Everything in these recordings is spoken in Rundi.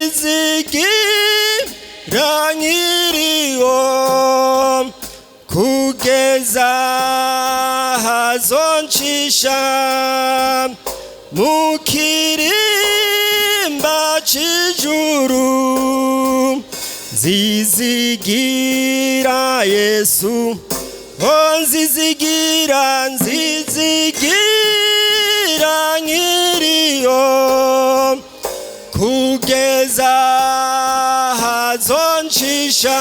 Nzizigira nkiriho kugeza hazoncisha mu kirimba c'ijuru. Nzizigira Yesu, oh, nzizigira, nzizigira nkiriho kugeza hazoncisha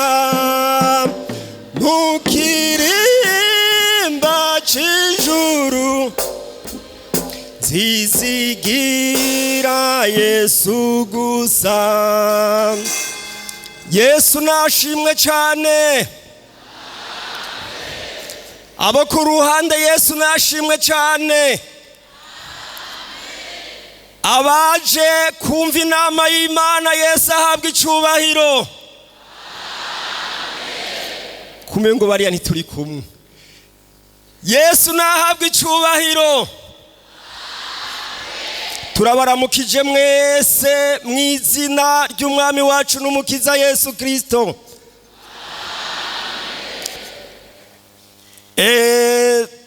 mu kirimba c'ijuru. Nzizigira Yesu gusa. Yesu nashimwe cyane. Abo ku ruhande, Yesu nashimwe cyane. Abaje kumva inama y'Imana, Yesu ahabwa icubahiro. Kumwe ngo bariya ntituri kumwe. Yesu nahabwa icubahiro. Turabaramukije mwese mu izina ry'Umwami wacu n'Umukiza Yesu Kirisito.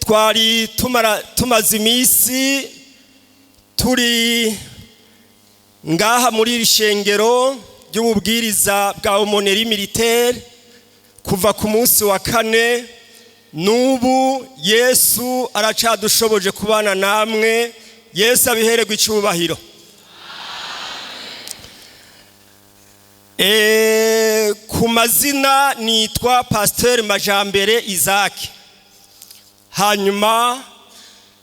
Twari tumaze iminsi turi ngaha muri iri shengero ry'ububwiriza bwa aumônerie militaire kuva ku munsi wa kane. N'ubu Yesu aracadushoboje kubana namwe. Yesu abihererwa icubahiro. Ku mazina nitwa Pasteur Majambere Isaac, hanyuma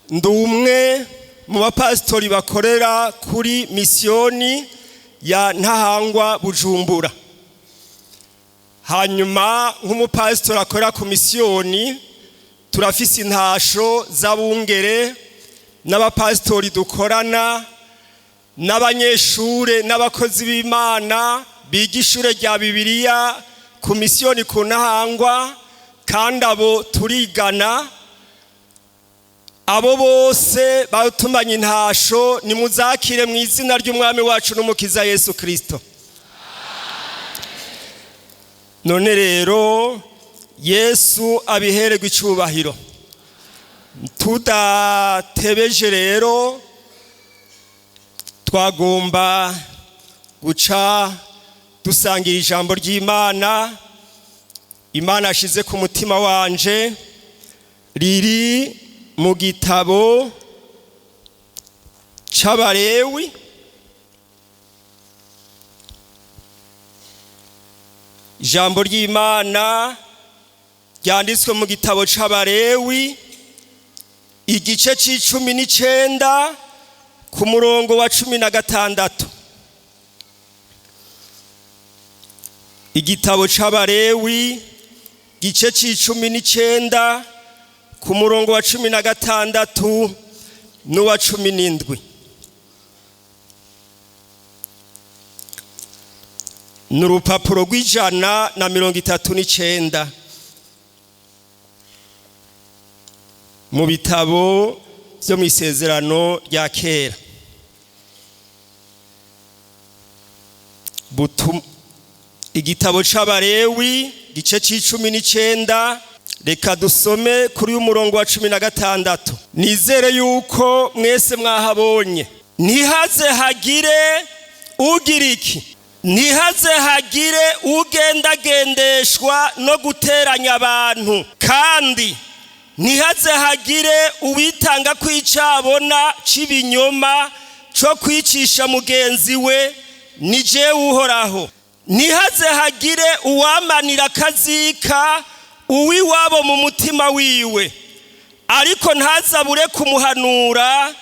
ndi umwe mu bapasitori bakorera kuri misiyoni ya Ntahangwa Bujumbura. Hanyuma nk'umupasitori akorera ku misiyoni, turafise intasho z'abungere n'abapasitori dukorana n'abanyeshure n'abakozi b'Imana biga ishure rya Bibiliya ku misiyoni ku Ntahangwa, kandi abo turigana. Abo bose batumanye intasho, nimuzakire mu izina ry'Umwami wacu n'Umukiza Yesu Kristo. None rero Yesu abihererwa icubahiro. Tudatebeje rero, twagomba guca dusangira ijambo ry'Imana. Imana ashize ku mutima wanje riri mu gitabo c'Abarewi, ijambo ry'Imana ryanditswe mu gitabo c'Abarewi, igice c'19, ku murongo wa 16. Igitabo c'Abarewi, gice c'19, ku murongo wa 16 n'uwa 17. Ni urupapuro rw'139 mu bitabo byo mu Isezerano rya Kera. Igitabo c'Abarewi, gice c'19, reka dusome kuri uyu murongo wa 16. Nizere yuko mwese mwahabonye. Ntihaze hagire ugira iki? Ntihaze hagire ugendagendeshwa no guteranya abantu, kandi ntihaze hagire uwitanga kw'icabona c'ibinyoma co kwicisha mugenzi we. Ni jewe Uhoraho. Ntihaze hagire uwamanira akazika uw'iwabo mu mutima wiwe, ariko ntazabure kumuhanura,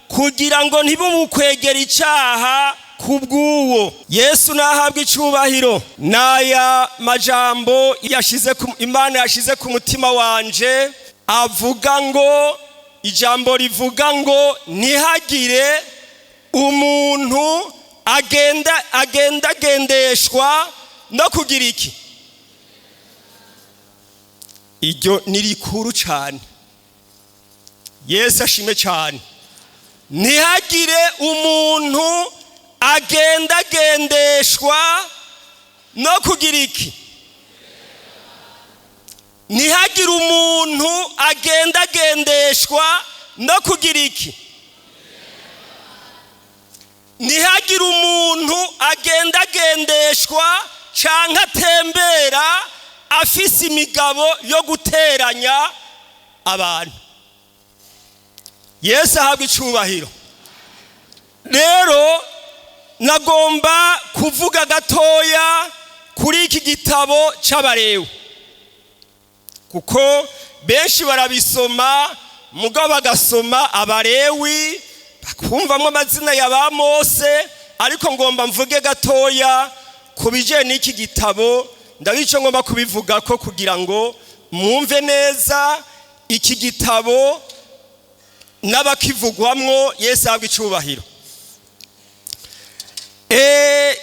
kugira ngo ntibumukwegere icaha kubw'uwo. Yesu nahabwa icubahiro. N'aya majambo yashize Imana yashize ku mutima wanje avuga ngo, ijambo rivuga ngo ntihagire umuntu agenda agendagendeshwa no kugira iki. Iryo ni rikuru cyane. Yesu ashime cyane. Ntihagire umuntu Agendagendeshwa no kugira iki? Ntihagire umuntu agendagendeshwa no kugira iki? Ntihagire umuntu agendagendeshwa cyangwa atembera afise imigabo yo guteranya abantu. Yesu ahabwa icubahiro. Rero nagomba kuvuga gatoya kuri iki gitabo cy'Abarewe, kuko benshi barabisoma, mugabo bagasoma Abarewi bakumvamo amazina ya ba Mose. Ariko ngomba mvuge gatoya ku bijyanye n'iki gitabo. Ndabico ngomba kubivuga ko kugira ngo mwumve neza iki gitabo n'abakivugwamwo. Yesu ahabwa icubahiro.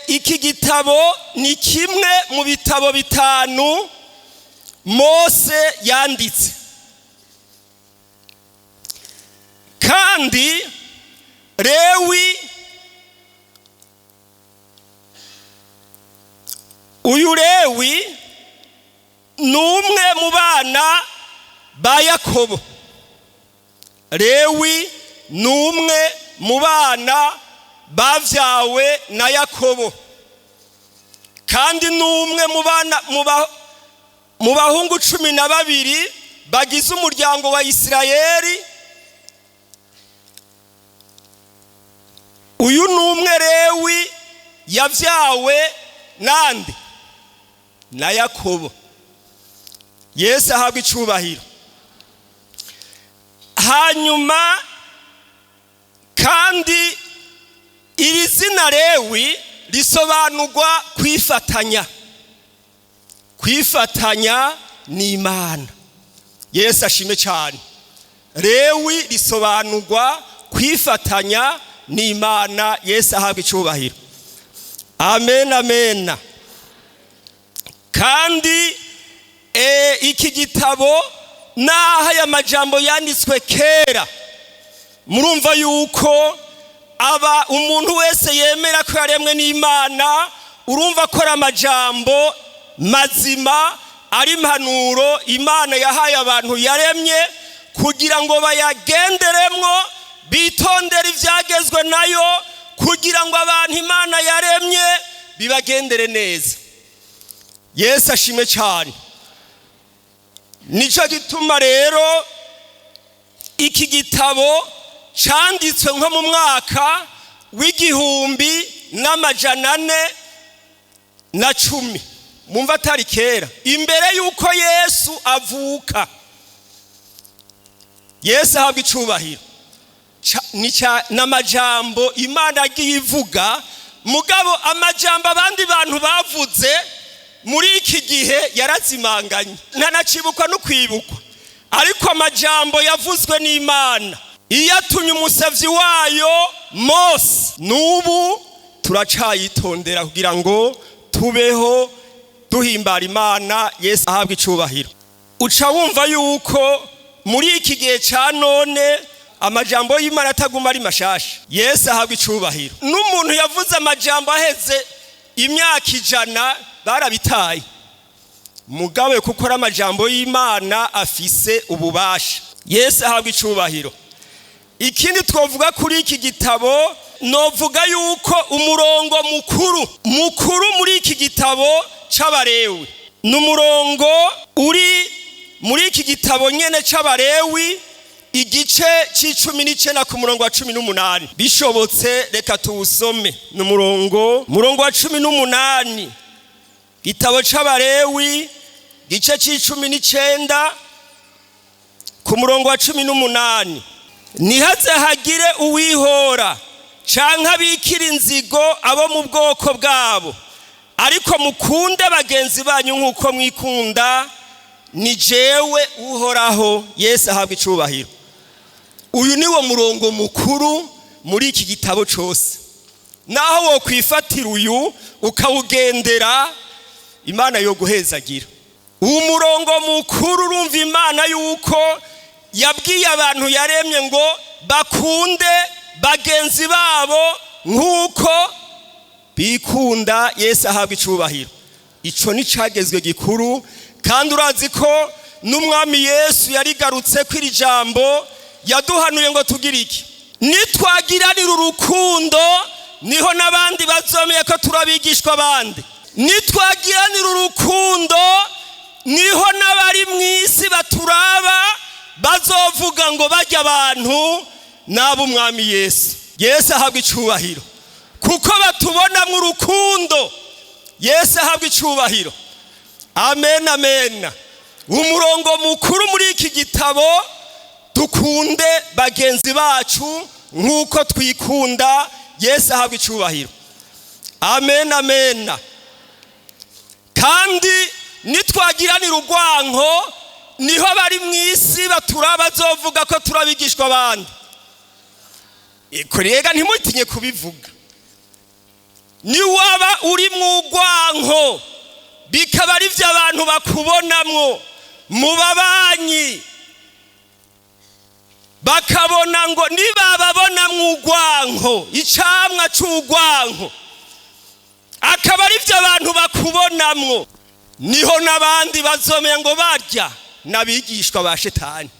Iki gitabo ni kimwe mu bitabo bitanu Mose yanditse, kandi Lewi, uyu Lewi ni umwe mu bana ba Yakobo. Lewi ni umwe mu bana bavyawe na Yakobo, kandi ni umwe mu bana mu bahungu 12 bagize umuryango wa Isirayeli. Uyu ni umwe Lewi yavyawe nande? Na Yakobo. Yesu ahabwa icubahiro. Hanyuma kandi iri zina Lewi risobanurwa kwifatanya, kwifatanya n'Imana. Yesu ashime cyane. Lewi risobanurwa kwifatanya n'Imana. Yesu ahabwa icubahiro. Amen, amen. Kandi iki gitabo, naho aya majambo yanditswe kera, murumva yuko aba umuntu wese yemera ko yaremwe n'Imana, urumva ko ari amajambo mazima, ari impanuro Imana yahaye abantu yaremye kugira ngo bayagenderemwo, bitondere ibyagezwe nayo, kugira ngo abantu Imana yaremye bibagendere neza. Yesu ashime cyane. Nicyo gituma rero iki gitabo cyanditswe nko mu mwaka w'1410, mumva atari kera, imbere y'uko Yesu avuka. Yesu ahabwa icubahiro. N'amajambo Imana agiye ivuga, mugabo amajambo abandi bantu bavuze muri iki gihe yarazimanganye, ntanacibukwa no kwibukwa. Ariko amajambo yavuzwe n'Imana iyo atumye umusavyi wayo Mose, n'ubu turacayitondera kugira ngo tubeho duhimbara Imana. Yesu ahabwa icubahiro. Uca wumva yuko muri iki gihe ca none amajambo y'Imana ataguma ari mashasha. Yesu ahabwa icubahiro. N'umuntu yavuze amajambo aheze imyaka 100 barabitaye, mugabe kuko ari amajambo y'Imana afise ububasha. Yesu ahabwa icubahiro. Ikindi twovuga kuri iki gitabo, novuga yuko umurongo mukuru mukuru muri iki gitabo c'Abarewi ni umurongo uri muri iki gitabo nyene c'Abarewi, igice c'19 ku murongo wa 18. Bishobotse reka tuwusome. Ni umurongo wa 18, gitabo c'Abarewi, gice c'19 ku murongo wa 18. Ntihaze hagire uwihora canke abikira inzigo abo mu bwoko bwabo, ariko mukunde bagenzi banyu nk'uko mwikunda, ni jewe Uhoraho. Yesu ahabwa icubahiro. Uyu niwo murongo mukuru muri iki gitabo cose. Naho wokwifatira uyu ukawugendera, Imana yo guhezagira. Uwo murongo mukuru, urumva Imana yuko yabwiye abantu yaremye ngo bakunde bagenzi babo nk'uko Bikunda. Yesu ahabwa icubahiro. Ico ni cagezwe gikuru, kandi urazi ko n'umwami Yesu yarigarutse ko iri jambo yaduhanuye ngo tugire iki? Nitwagiranira urukundo, niho n'abandi bazomeye ko turabigishwa abandi. Nitwagiranira urukundo, niho n'abari mu isi baturaba bazovuga ngo bajya abantu n'ab'umwami Yesu. Yesu ahabwa icubahiro, kuko batubonamo urukundo. Yesu ahabwa icubahiro. Amen, amen. Umurongo mukuru muri iki gitabo: dukunde bagenzi bacu nk'uko twikunda. Yesu ahabwa icubahiro. Amen, amen. Kandi nitwagiranira urwanko, niho bari mu isi baturaba bazovuga ko turabigishwa abandi. Rega ntimutinye kubivuga. Niwaba uri mu rwanko, bikaba ari byo abantu bakubonamwo mu babanyi, bakabona ngo nibababona mu rwanko, icamwa c'urwanko akaba ari byo abantu bakubonamwo, niho n'abandi bazomenya ngo barya n'abigishwa ba Shetani,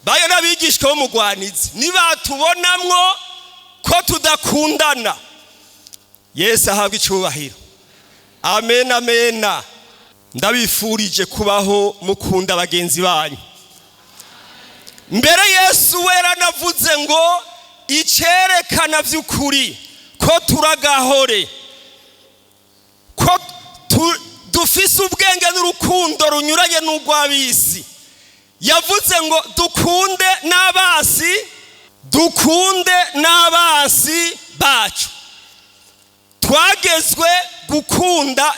bayo n'abigishwa b'umugwanizi, nibatubonamwo ko tudakundana. Yesu ahabwa icubahiro. Amen, amen. Ndabifurije kubaho mukunda bagenzi banyu. Mbere Yesu we yaranavuze ngo icerekana vy'ukuri ko turagahore, ko dufise ubwenge n'urukundo runyuranye n'urw'abisi, yavuze ngo dukunde n'abasi, dukunde n'abasi bacu. Twagezwe gukunda,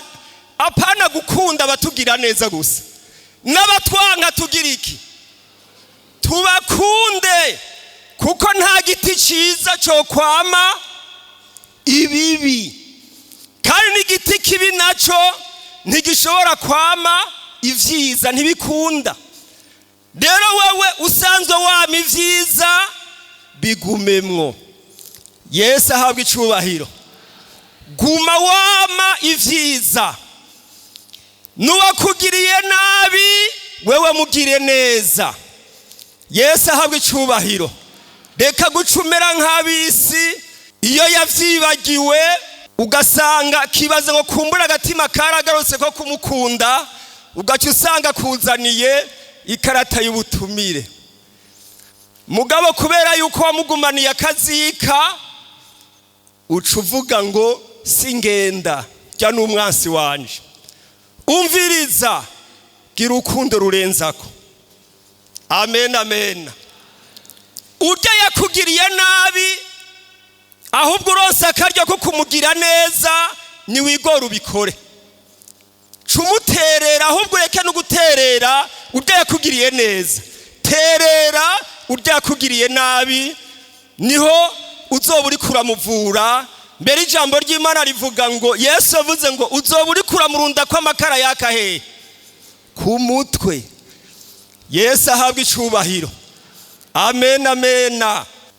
apana gukunda abatugira neza gusa, n'abatwanka tugira iki? Tubakunde, kuko nta giti cyiza cyo kwama ibibi, kandi n'igiti kibi nacyo ntigishobora kwama ibyiza, ntibikunda. Rero wowe usanzwe wama ibyiza, bigumemwo. Yesu ahabwa icubahiro. Guma wama ibyiza, n'uwakugiriye nabi wewe mugire neza. Yesu ahabwa icubahiro. Reka gucumera nk'abisi, iyo yavyibagiwe ugasanga kibaze ngo kumbura agatima karagarutse ko kumukunda, ugaca usanga kuzaniye ikarata y'ubutumire. Mugabo kubera yuko wamugumaniye akazika, uca uvuga ngo singenda, jya n'umwansi wanje. Umviriza, gira urukundo rurenzako. Amen, amen. Urya yakugiriye nabi, ahubwo uronse akaryo ko kumugira neza, niwigora ubikore. Cumuterera, ahubwo ureke no guterera urya yakugiriye neza, terera urya yakugiriye nabi, niho uzoba uriko uramuvura. Mbere ijambo ry'Imana rivuga ngo, Yesu yavuze ngo uzoba uriko uramurunda ko amakara yaka hehe? Ku mutwe. Yesu ahabwa icubahiro. Amen, amen.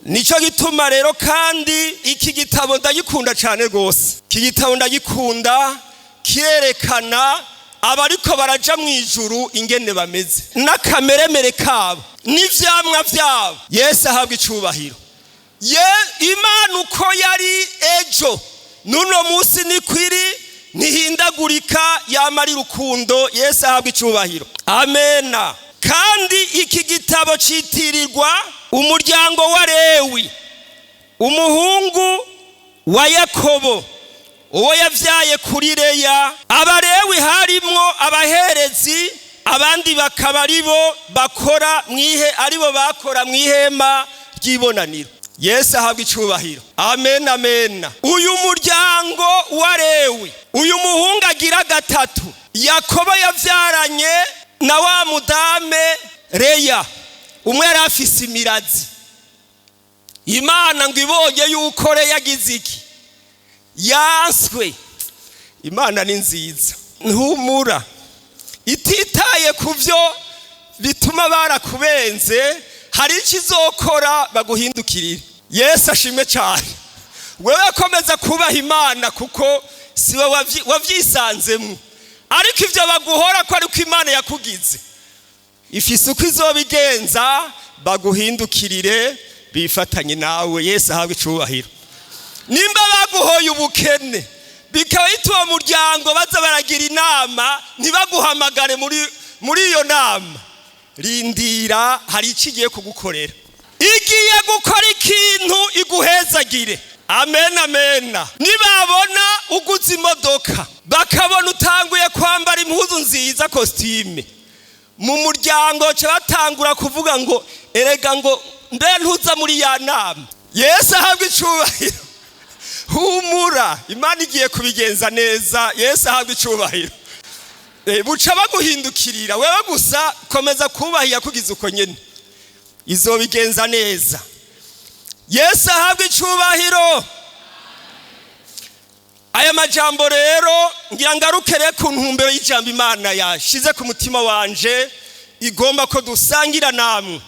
Nico gituma rero kandi iki gitabo ndagikunda cyane rwose. Iki gitabo ndagikunda, kirerekana abariko baraja mu ijuru ingene bameze, n'akameremere kabo, n'ivyamwa vyabo. Yesu ahabwa icubahiro. Ye Imana uko yari ejo, n'uno munsi nikwiri, ntihindagurika, yamara urukundo. Yesu ahabwa icubahiro. Amena. Kandi iki gitabo citirirwa umuryango wa Lewi, umuhungu wa Yakobo, uwo yavyaye kuri Leya. Abalewi harimwo abaherezi, abandi bakaba aribo bakora mwihe, aribo bakora mw'ihema ry'ibonaniro. Yesu ahabwa icubahiro. Amen, amen. Uyu muryango wa Lewi, uyu muhungu agira gatatu Yakobo yavyaranye na wa mudame Leya, umwe yari afise imirazi. Imana ngo ibonye yuko Leya agize iki? Yanswe. Imana ni nziza, ntumura ititaye ku byo bituma barakubenze, hari icyo izokora baguhindukirire. Yesu ashimwe cyane. Wewe komeza kubaha Imana, kuko siwe wavyisanzemwo. Ariko ivyo baguhora ko ariko Imana yakugize, ifise uko izobigenza baguhindukirire bifatanye nawe. Yesu ahabwe icubahiro. Nimba baguhoye ubukene, bikaba bituma muryango baza baragira inama ntibaguhamagare muri iyo nama, rindira, hari icyo igiye kugukorera. Igiye gukora ikintu iguhezagire. Amen, amen. Nibabona uguze imodoka, bakabona utanguye kwambara impuzu nziza, costume, mu muryango baca batangura kuvuga ngo erega ngo mbe ntuza muri ya nama. Yesu ahabwe icubahiro. Humura, Imana igiye kubigenza neza. Yesu ahabwe icubahiro. Buca baguhindukirira. Wewe gusa komeza kubaha iyakugize uko nyene, izobigenza neza. Yesu ahabwe icubahiro. Aya majambo rero ngira ngaruke rero ku ntumbero y'ijambo Imana yashize ku mutima wanje, igomba ko dusangira namwe.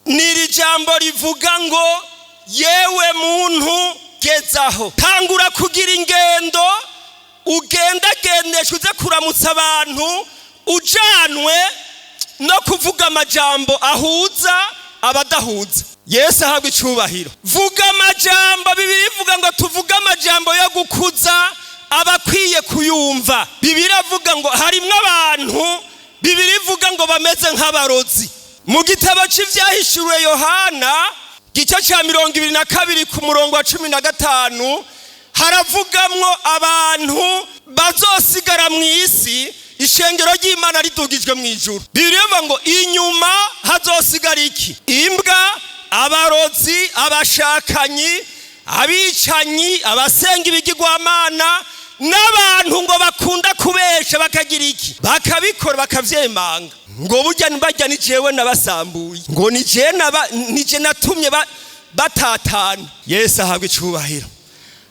Ni iri jambo rivuga ngo yewe muntu, gezaho, tangura kugira ingendo, ugendagendesha, uze kuramutsa abantu, ujanwe no kuvuga amajambo ahuza abadahuza. Yesu ahabwa icubahiro. Vuga amajambo. Bibiliya ivuga ngo tuvuge amajambo yo gukuza abakwiye kuyumva. Bibiliya ivuga ngo harimwo abantu, Bibiliya ivuga ngo bameze nk'abarozi. Mu gitabo c'Ivyahishuriwe Yohana, gice ca 22 ku murongo wa 15, haravugamwo abantu bazosigara mu isi ishengero ry'Imana ridugijwe mu ijuru. Bibiliya ivuga ngo inyuma hazosigara iki? Imbwa, abarozi, abashakanyi, abicanyi, abasenga ibigirwamana, n'abantu ngo bakunda kubesha, bakagira iki? Bakabikora, bakavyemanga ngo burya barya ni jewe nabasambuye, ngo ni jewe nije natumye batatana. Yesu ahabwe icubahiro.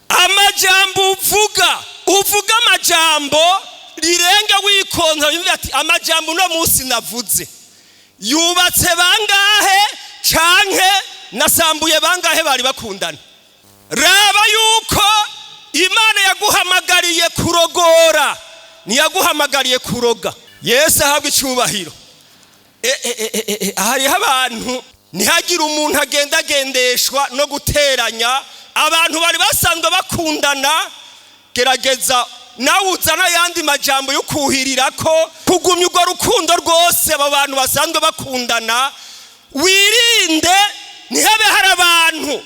Amajambo uvuga, uvuga amajambo rirenga wikonka, yumva ati amajambo uno munsi navuze yubatse bangahe, canke nasambuye bangahe bari bakundana. Raba yuko Imana yaguhamagariye kurogora, ntiyaguhamagariye kuroga. Yesu ahabwe icubahiro. Hariho abantu, ntihagire umuntu agenda agendeshwa no guteranya abantu bari basanzwe bakundana. Gerageza nawe uzana ayandi majambo yo kuhirira ko kugumya urwo rukundo rwose abo bantu basanzwe bakundana. Wirinde ntihabe hari abantu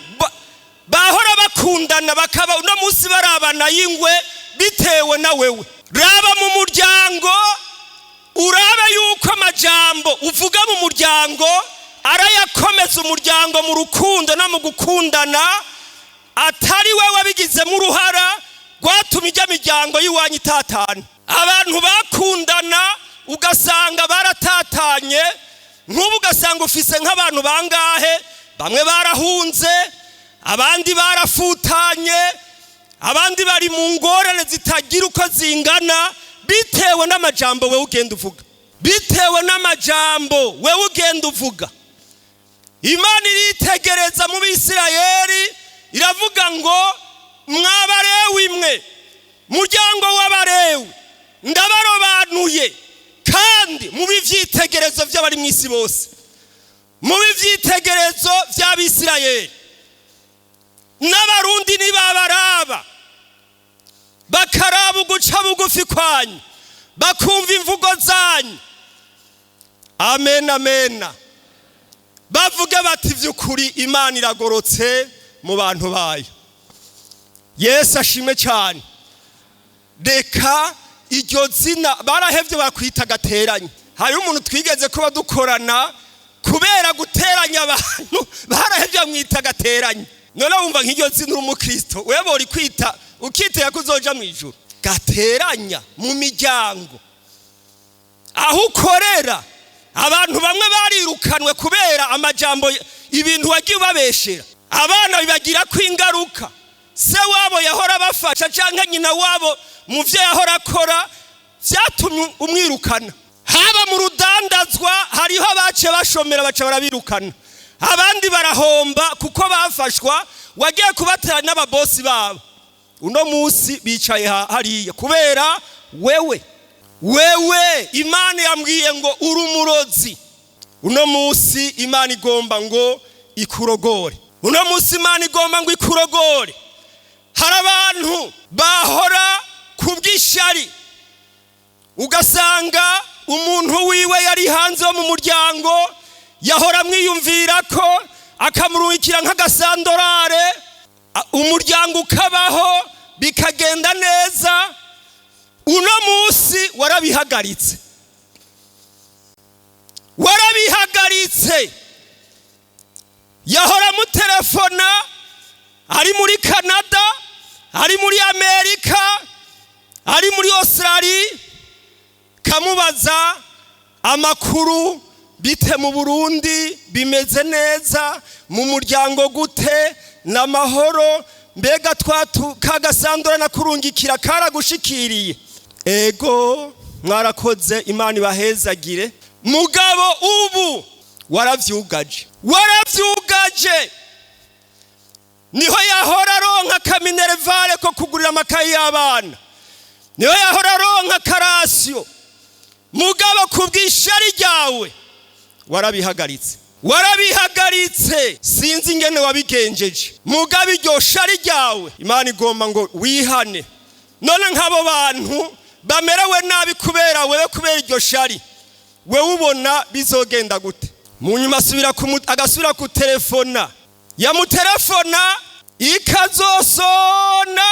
bahora bakundana bakaba uno munsi barabana y'ingwe bitewe na wewe. Raba mu muryango, urabe yuko amajambo uvuga mu muryango arayakomeza umuryango mu rukundo no mu gukundana, atari we wabigizemo uruhara rwatumye ijya miryango y'iwanyu itatana. Abantu bakundana ugasanga baratatanye. Nk'ubu ugasanga ufise nk'abantu bangahe, bamwe barahunze, abandi barafutanye, abandi bari mu ngorane zitagira uko zingana, bitewe n'amajambo wewe ugenda uvuga, bitewe n'amajambo wewe ugenda uvuga. Imana iritegereza mu Bisirayeli, iravuga ngo mwabarewi imwe, muryango w'abarewi, ndabarobanuye, kandi mu ivyitegerezo by'abari mu isi bose, mu ivyitegerezo by'Abisirayeli. N'Abarundi nibabaraba, bakaraba uguca bugufi kwanyu, bakumva imvugo zanyu, amen, amen, bavuge bati vy'ukuri Imana iragorotse mu bantu bayo. Yesu ashime cyane. Reka iryo zina barahevye bakwita gateranye. Hari umuntu twigeze kuba dukorana, kubera guteranya abantu barahevye bamwita gateranye. None wumva nk'iryo zina uri umukristo, wewe bori kwita ukitega ko uzoja mu ijuru? Gateranya mu miryango, aho ukorera, abantu bamwe barirukanwe kubera amajambo, ibintu wagiye ubabeshera. Abana bibagira ko ingaruka. Se wabo yahora abafasha canke nyina wabo mu vyo yahora akora vyatumye umwirukana. Haba mu rudandazwa, hariho abaciye bashomera, baca barabirukana, abandi barahomba kuko bafashwa. Wagiye kubateranya n'ababosi babo. Uno munsi bicaye hariya kubera wewe. Wewe Imana yambwiye ngo uri umurozi. Uno munsi Imana igomba ngo ikurogore. Uno munsi Imana igomba ngo ikurogore. Hari abantu bahora kubw'ishari, ugasanga umuntu wiwe yari hanze wo mu muryango yahora amwiyumvira ko akamurungikira nk'agasandorare, umuryango ukabaho bikagenda neza. Uno munsi warabihagaritse, warabihagaritse. Yahora amutelefona ari muri Canada, ari muri Amerika, ari muri Australia, kamubaza amakuru: bite mu Burundi, bimeze neza, mu muryango gute, n'amahoro, mbega twatu kagasandura nakurungikira karagushikiriye? Ego, mwarakoze, Imana ibahezagire. Mugabo ubu waravyugaje, waravyugaje. Niho yahora aronka ka minerval ko kugurira amakayi y'abana, niho yahora aronka ka ration. Mugabo kubw'ishari ryawe warabihagaritse, warabihagaritse. Sinzi ingene wabigenjeje, mugabo iryo shari ryawe Imana igomba ngo wihane. None nk'abo bantu bamerewe nabi kubera wewe, kubera iryo shari, wewe ubona bizogenda gute? Mu nyuma asubira agasubira kutelefona, yamutelefona ikazosona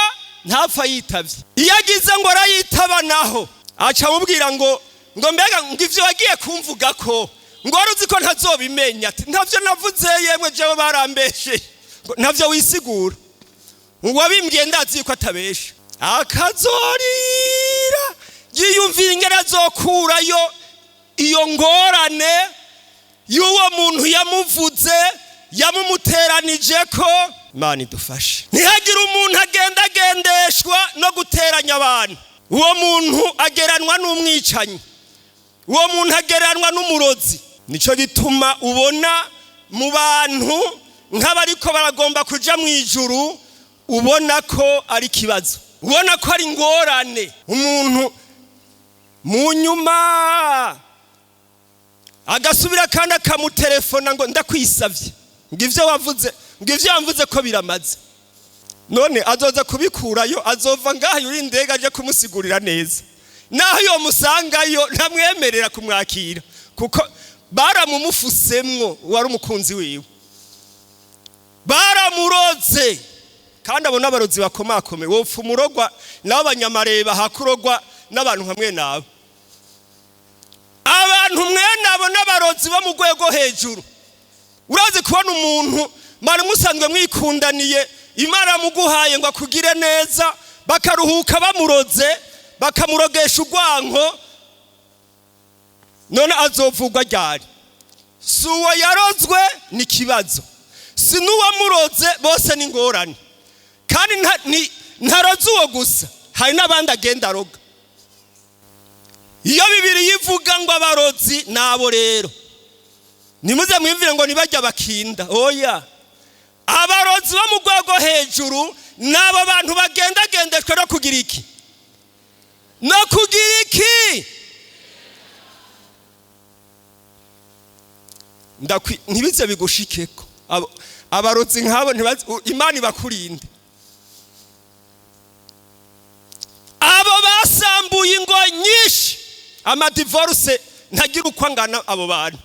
ntapfa yitavye. Iyo agize ngo arayitaba naho, aca amubwira ngo mbega ngo ivyo wagiye kumvuga ko ngo wari uzi ko ntazobimenya? Ati: ntavyo navuze yemwe, jewe barambeshe. Ngo ntavyo wisigura, ngo wabimbwiye ndazi yuko atabesha. Akazorira yiyumvira ingene azokurayo iyo ngorane y'uwo muntu yamuvuze, yamumuteranije ko. Imana idufashe, ntihagire umuntu agenda agendeshwa no guteranya abantu. Uwo muntu ageranwa n'umwicanyi, uwo muntu ageranwa n'umurozi. Nicyo gituma ubona mu bantu nk'abariko baragomba kuja mu ijuru, ubona ko ari ikibazo, ubona ko ari ingorane. Umuntu mu nyuma agasubira kandi akamutelefona ngo ndakwisavye, ngo ivyo wavuze, ngo ivyo wamvuze ko biramaze. None azoza kubikurayo? Azova ngaho yuri indege aje kumusigurira neza? Naho yomusangayo ntamwemerera kumwakira, kuko baramumufusemwo wari umukunzi wiwe, baramuroze. Kandi abo n'abarozi bakomakome. Wopfa umurogwa nabo abanyamareba, hakurogwa n'abantu hamwe nabo. Abantu mwene abo n'abarozi bo mu rwego hejuru. Urazi kubona umuntu mwari musanzwe mwikundaniye, Imana muguhaye ngo akugire neza, bakaruhuka bamuroze, bakamurogesha urwanko? None azovugwa ryari? Si uwo yarozwe ni ikibazo, si n'uwamuroze, bose ni ingorane. Kandi ntaroze uwo gusa, hari n'abandi agenda aroga. Iyo bibiri yivuga ngo abarozi nabo rero, nimuze mwimvire ngo nibajya bakinda. Oya, abarozi bo mu rwego hejuru ni abo bantu bagendagendeshwa no kugira iki? No kugira iki? Ntibize bigushikeko. Abarozi nk'abo Imana ibakurinde. Abo basambuye ingo nyinshi, amadivorce ntagira uko angana. Abo bantu,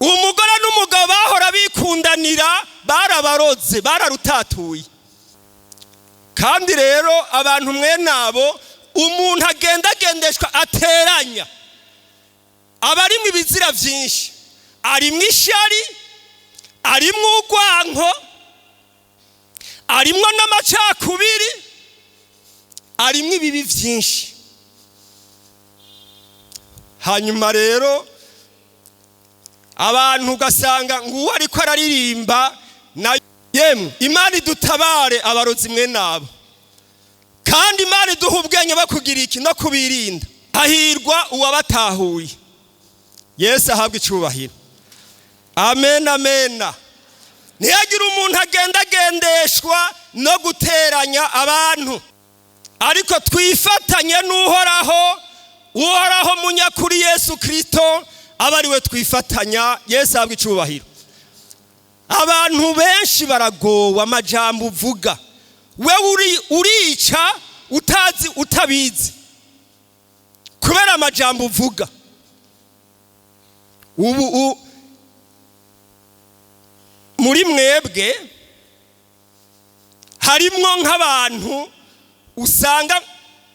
umugore n'umugabo bahora bikundanira, barabaroze, bararutatuye. Kandi rero abantu mwene abo, umuntu agenda agendeshwa ateranya, aba arimwo ibizira byinshi, arimwo ishari, arimwo urwanko, arimwo n'amacakubiri, arimwo ibibi byinshi. Hanyuma rero abantu ugasanga nguwo ariko araririmba na yemwe. Imana idutabare abarozi mwe nabo, kandi Imana iduha ubwenge bwo kugira iki? No kubirinda. Hahirwa uwabatahuye. Yesu ahabwa icyubahiro. Amen, amen. Ntihagire umuntu agenda agendeshwa no guteranya abantu, ariko twifatanye n'Uhoraho. Uhoraho munyakuri Yesu Kristo aba ari we twifatanya. Yesu ahabwa icubahiro. Abantu benshi baragowe amajambo uvuga, wewe urica utazi utabizi kubera amajambo uvuga. Ubu muri mwebwe harimwo nk'abantu usanga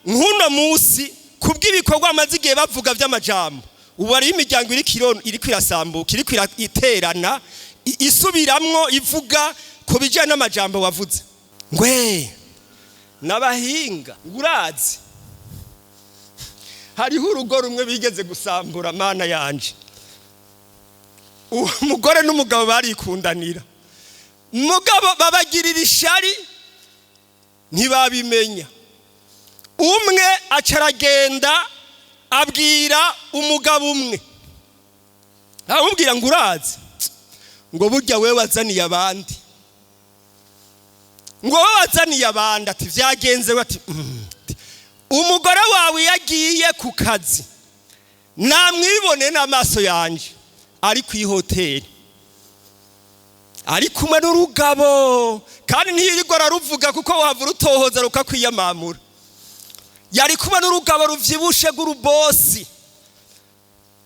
nk'uno munsi kubw'ibikorwa amaze igihe bavuga by'amajambo, ubu hariho imiryango iriko irasambuka, iriko iterana, isubiramwo ivuga ku bijyanye n'amajambo wavuze. Ngwe n'abahinga urazi hariho urugo rumwe bigeze gusambura, mana yanje. Umugore n'umugabo barikundanira, mugabo babagirira ishari ntibabimenya. Umwe acaragenda abwira umugabo umwe, aramubwira ngo urazi ngo burya wewe wazaniye abandi, ngo wowe wazaniye abandi. Ati vyagenze? Ati umugore wawe yagiye ku kazi namwibone n'amaso yanje ari ku ihoteli ari kumwe n'urugabo, kandi ntiyirirwa araruvuga kuko wava urutohoza rukakwiyamamura. Yari kumwe n'urugabo ruvyibushe rw'urubosi.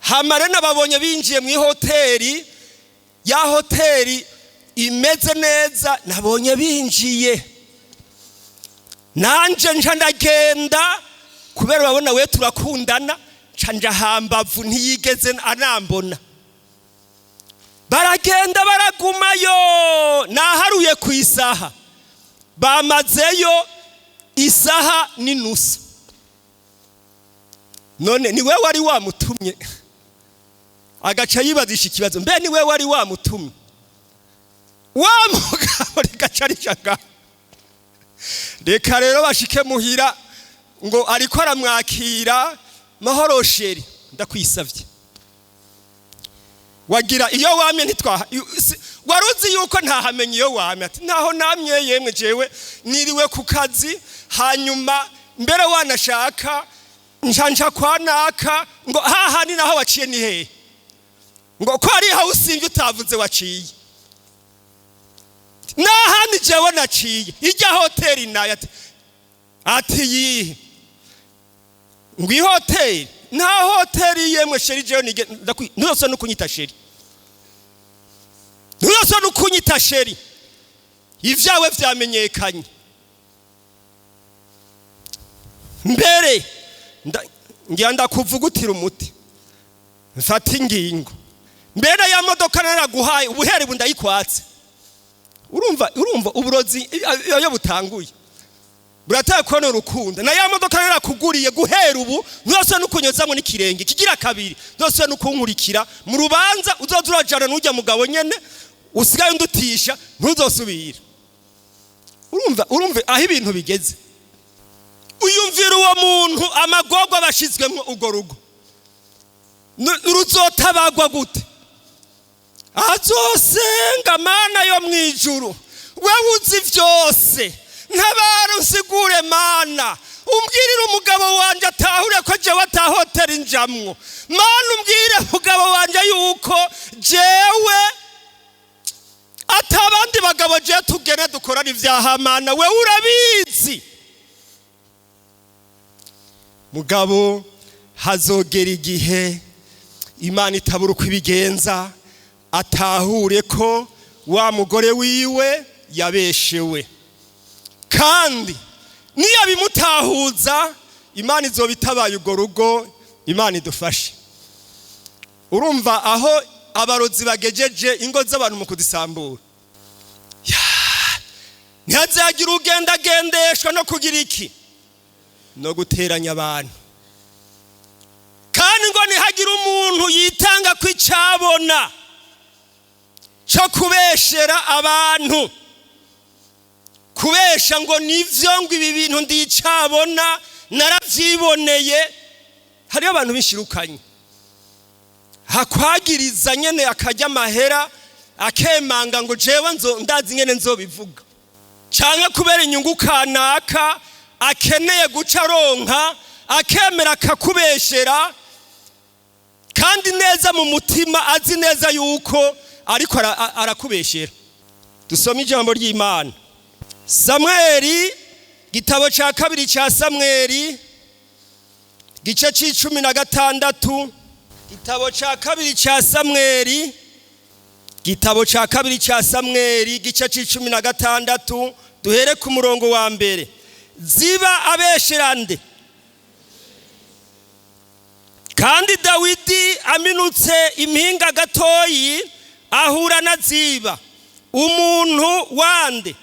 Hamare nababonye binjiye mu ihoteli, ya hoteli imeze neza, nabonye binjiye nanje nca ndagenda, kubera urabona we turakundana, nca nja hambavu ntiyigeze anambona. Baragenda baragumayo, naharuye ku isaha bamazeyo isaha n'inusu. None ni we wari wamutumye? Agaca yibazisha ikibazo, mbe ni we wari wamutumye? Wa mugabo rigaca rijaga. Reka rero bashike muhira, ngo ariko aramwakira, mahoro chéri, ndakwisavye, wagira iyo wamye ntitwaha, waruzi yuko ntahamenye iyo wamye? Ati ntaho namye yemwe, jewe niriwe ku kazi, hanyuma mbere wanashaka nca kwa naka. Ngo hahandi naho waciye ni hehe? Ngo ko ari aho usimvye utavuze waciye n'ahandi jewe naciye ijya hoteli nayo. Ati yihe? Ngo ihoteli? Nta hoteli yemwe chéri, jewe nige ntuzosubire no kunyita chéri, ntuzosubire no kunyita chéri, ivyawe vyamenyekanye. Mbere ngira ndakuvugutira umuti, mfata ingingo, mbere ya modoka naraguhaye ubuhere ubu ndayikwatse. Urumva uburozi iyo butanguye burataye kubona urukundo. Na ya modoka narakuguriye, guhera ubu ntuzosubire no kunyuzamwo n'ikirenge. Kigira kabiri ntuzosubire no kunkurikira mu rubanza, uzoza urajana n'ujya mugabo nyene usigaye undutisha, ntuzosubira. Urumva aho ibintu bigeze. Uyumvira uwo muntu amagorwa bashizwemwo, urwo rugo ruzotabagwa gute? Azosenga, Mana yo mwijuru, wewe uzi vyose, ntabara unsigure, Mana, umbwirire umugabo wanje atahure ko jewe atahotera injamwo. Mana, umbwire umugabo wanje yuko jewe atabandi bagabo jewe tugene dukorana ivyaha. Mana, wewe urabizi. Mugabo hazogera igihe Imana itabura uko ibigenza, atahure ko wa mugore wiwe yabeshewe, kandi niyabimutahuza Imana izoba itabaye urwo rugo. Imana idufashe. Urumva aho abarozi bagejeje ingo z'abantu mu kuzisambura. Ntihazagira ugendagendeshwa no kugira iki, no guteranya abantu. Kandi ngo ntihagire umuntu yitanga ko icabona cyo kubeshera abantu, kubesha ngo nivyo, ngo ibi bintu ndicabona naravyiboneye. Hariho abantu bishirukanye hakwagiriza nyene akarya amahera. Akemanga ngo jewe nzo ndazi ingene nzobivuga, canke kubera inyungu kanaka akeneye guca aronka, akemera akakubeshera, kandi neza mu mutima azi neza yuko ariko arakubeshera. Dusome ijambo ry'Imana. Samweli, gitabo cya kabiri cya Samweli, gice c'16. Gitabo cya kabiri cya Samweli, gitabo cya kabiri cya Samweli, gice c'16, duhere ku murongo wa mbere. Ziba abesherande. Kandi Dawidi aminutse impinga gatoyi, ahura na Ziba, umuntu wande,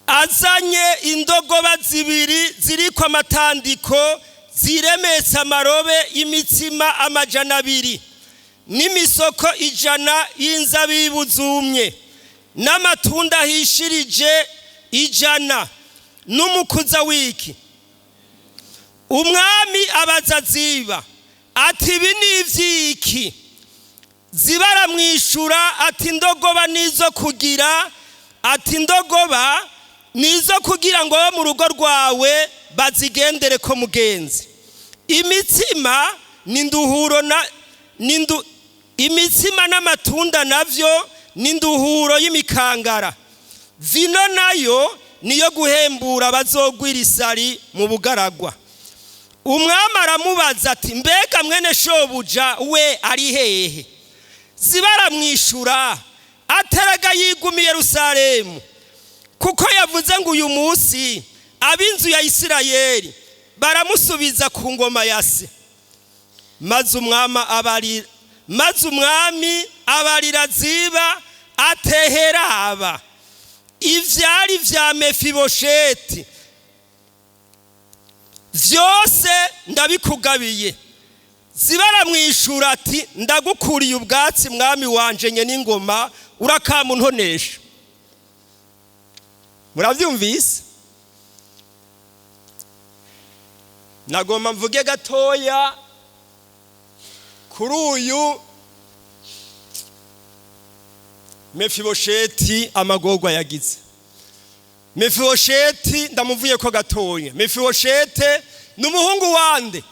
azanye indogoba zibiri ziriko amatandiko ziremetse amarobe y'imitsima 200 n'imisoko 100 y'inzabibu zumye n'amatunda ahishirije 100 n'umukuza w'iki. Umwami abaza Ziba ati: "Ibi ni ivy'iki?" Ziba aramwishura ati: "Indogoba nizo kugira," ati: "Indogoba nizo kugira ngo abo mu rugo rwawe bazigendere ko mugenzi. Imitsima ni nduhuro na nindu, imitsima n'amatunda navyo ni nduhuro y'imikangara. Vino nayo niyo guhembura abazogwira isari mu bugaragwa." Umwami aramubaza ati: "Mbega mwene shobuja we ari hehe?" Ziba aramwishura ateraga: "Yigumiye Yerusalemu, kuko yavuze ngo uyu munsi ab'inzu ya Isirayeli baramusubiza ku ngoma ya se." Maze umwami abarira Ziba ateheraba ivyari vya Mefibosheti vyose ndabikugabiye. Ziba aramwishura ati: "Ndagukuriye ubwatsi, mwami wanje nye n'ingoma, urakamuntonesha." Murabyumvise? Nagomba mvuge gatoya kuri uyu Mefibosheti, amagorwa yagize. Mefibosheti ndamuvuye ko gatoya. Mefiboshete ni umuhungu wande?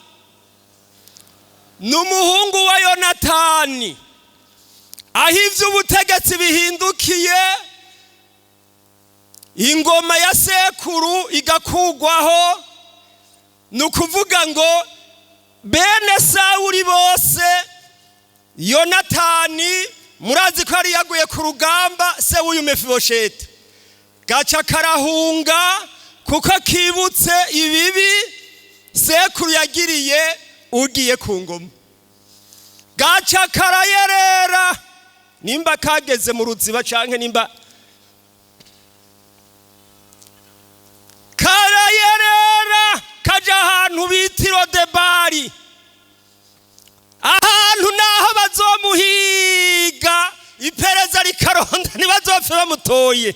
Ni umuhungu wa Yonatani. Aho ivy'ubutegetsi bihindukiye, ingoma ya sekuru igakugwaho, ni ukuvuga ngo bene Sawuli bose, Yonatani murazi ko yari yaguye ku rugamba, se w'uyu Mefibosheti, gaca karahunga kuko kibutse ibibi sekuru yagiriye ugiye ku ngoma. Gaca karayerera, nimba kageze mu ruziba canke nimba karayerera, kaja ahantu bita Irodebari, ahantu naho bazomuhiga, iperereza rikaronda, ntibazopfe bamutoye,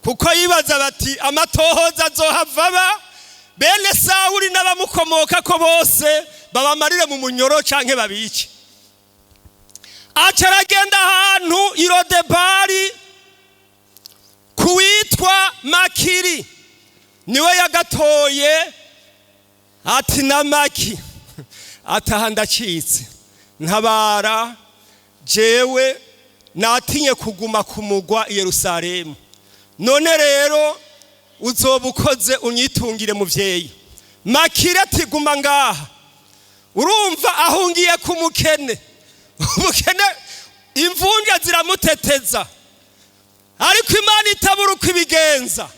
kuko yibaza bati amatohoza azohava aba, bene Sawuli n'abamukomoka ko bose babamarire mu munyoro canke babice. Aca aragenda ahantu Irodebari kuwitwa Makiri, niwe yagatoye. Ati na Maki ataha: "Ndacitse, ntabara, jewe natinye kuguma ku mugwa i Yerusalemu. None rero uzoba ukoze unyitungire, muvyeyi." Makiri ati: "Guma ngaha." Urumva ahungiye ku mukene, umukene imvunja ziramuteteza, ariko Imana itabura uko ibigenza,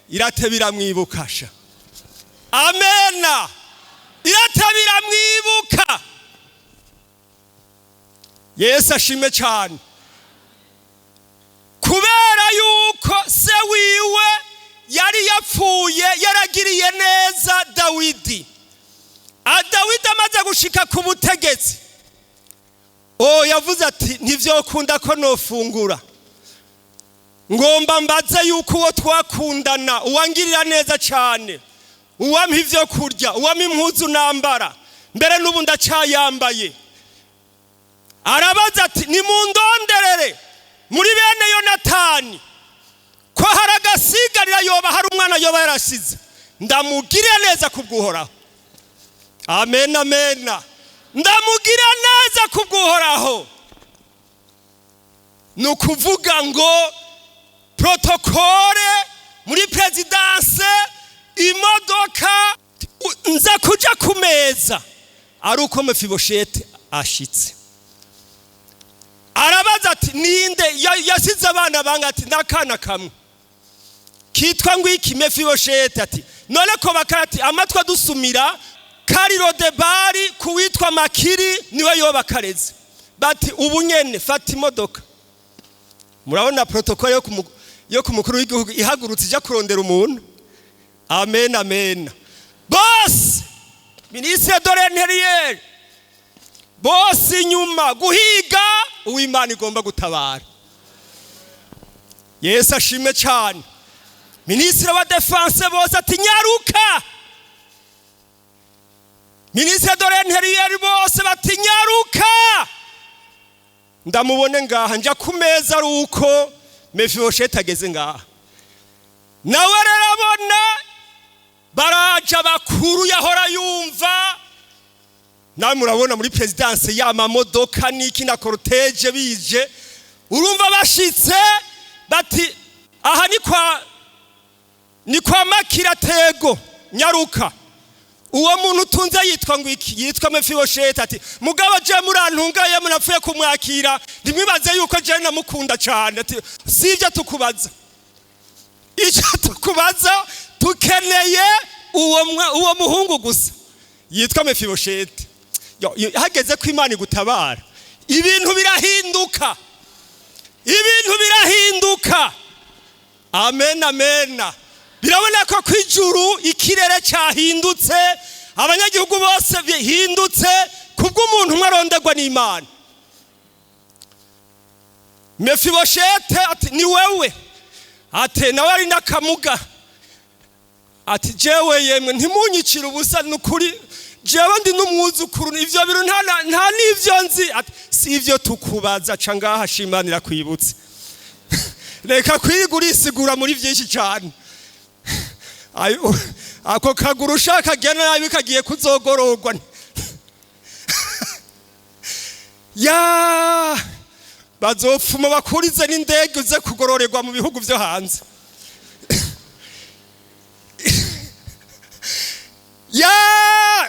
irateba iramwibukasha. Amena. Irateba iramwibuka. Yesu ashime cyane. Kubera yuko se wiwe yari yapfuye yaragiriye neza Dawidi, Dawidi amaze gushika ku butegetsi, o yavuze ati: "Ntivyokunda ko nofungura, ngomba mbaze yuko uwo twakundana, uwangirira neza cyane, uwampa ivyo kurya, uwampa impuzu nambara, mbere n'ubu ndacayambaye." Arabaza ati nimundonderere muri bene Yonatani ko hari agasigarira, yoba hari umwana yoba yarasize, ndamugire neza kubw'Uhoraho. Amen, amen. Ndamugira neza kubw'Uhoraho. Ni ukuvuga ngo protocole muri présidence, imodoka, nza kuja ku meza ari uko Mefibosheti ashitse. Arabaza ati ninde yasize abana banga? Ati n'akana kamwe kitwa ngo iki? Mefibosheti. Ati none ko bakara? Ati amatwi adusumira kari Lodebari kuwitwa Makiri, niwe yoba kareze. Bati ubu nyene fata imodoka. Murabona protocole yo ku mukuru w'igihugu ihagurutse ijya kurondera umuntu. Amen, amen. Bose, ministre de l'Intérieur, bose inyuma guhiga uw'Imana igomba gutabara. Yesu ashimwe cyane. Ministre wa Défense, bose ati nyaruka. Ministre de l'Intérieur, bose bati nyaruka, ndamubone ngaha. Njya ku meza ari uko Mefibosheti ageze ngaha. Nawe rero abona baraja bakuru yahora yumva. Nawe murabona muri présidence y'amamodoka n'iki na cortège bije. Urumva bashitse bati aha ni kwa Makiratego, nyaruka. Uwo muntu utunze yitwa ngo iki? Yitwa Mefibosheti. Ati mugabo je murantungaye, munapfuye kumwakira, ntimwibaze yuko je namukunda cyane. Ati sibyo tukubaza, icyo tukubaza tukeneye uwo muhungu gusa yitwa Mefibosheti. Hageze ko Imana igutabara, ibintu birahinduka, ibintu birahinduka. Amen, amen. Birabona ko ijuru ikirere cyahindutse, abanyagihugu bose bihindutse kubw'umuntu umwe aronderwa n'Imana. Mefiboshete, ati ni wewe? Ati nawe ari n'akamuga. Ati jewe yemwe ntimunyicire ubusa, ni ukuri jewe ndi n'umwuzukuru, ivyo bintu nta n'ivyo nzi. Ati si ivyo tukubaza, ca ngaha shimanira kwibutse, reka kwiga urisigura muri byinshi cyane. Ako kaguru ushaka gena nabi kagiye kuzogororwa. Ya bazopfuma bakurize n'indege uze kugororerwa mu bihugu byo hanze. Ya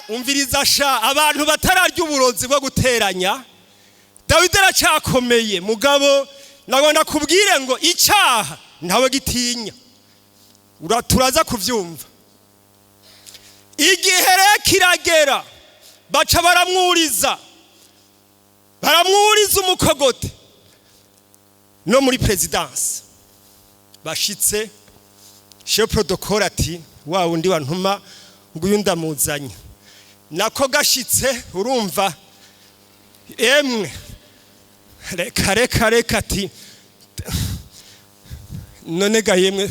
umviriza sha, abantu batararya uburozi bwo guteranya. Dawidi aracyakomeye, mugabo nagomba kubwire ngo icyaha ntawe gitinya. Turaza kubyumva. Igihe rero kiragera, baca baramwuriza, baramwuriza umukogote no muri présidence. Bashitse, chef protocole ati wa wundi wantuma nguyu ndamuzanye. Nako gashitse, urumva emwe, reka reka reka. Ati none ga yemwe,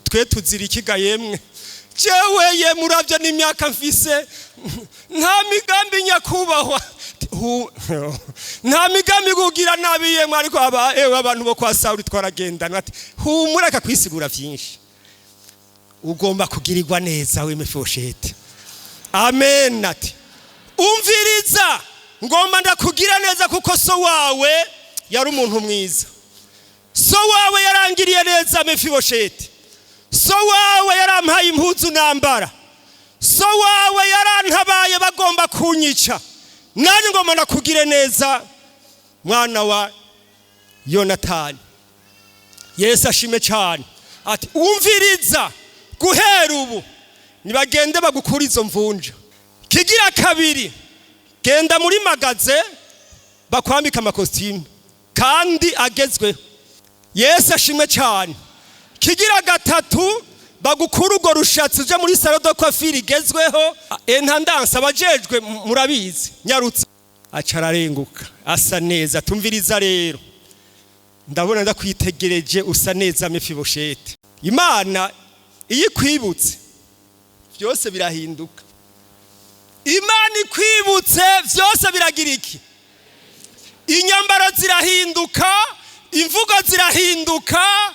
twe tuzira iki ga yemwe? Jewe ye muravyo n'imyaka mfise, nta migambi nyakubahwa, nta migambi kugira nabi yemwe, ariko aba ewe abantu bo kwa Sawuli twaragendana. Ati humura, kwisigura vyinshi, ugomba kugirirwa neza we Mefibosheti. Amen. Ati umviriza, ngomba ndakugira neza kuko so wawe yari umuntu mwiza, so wawe yarangiriye neza Mefibosheti, so wawe yarampaye impuzu nambara, so wawe yarantabaye bagomba kunyica, nanjye ngomba ndakugire neza mwana wa Yonatani. Yesu ashime cyane. Ati umviriza, guhera ubu nibagende bagukura izo mvunja. Kigira kabiri, genda muri magasin bakwambika amakositimu kandi agezweho. Yesu ashimwe cyane. Kigira gatatu, bagukura urwo rushatsi, uje muri salon de coiffure igezweho. Intendance, abajejwe murabizi, nyarutse. Aca ararenguka asa neza. Tumviriza rero, ndabona ndakwitegereje usa neza Mefibosheti. Imana iyo ikwibutse byose birahinduka. Imana ikwibutse byose biragira iki? Inyambaro zirahinduka, imvugo zirahinduka.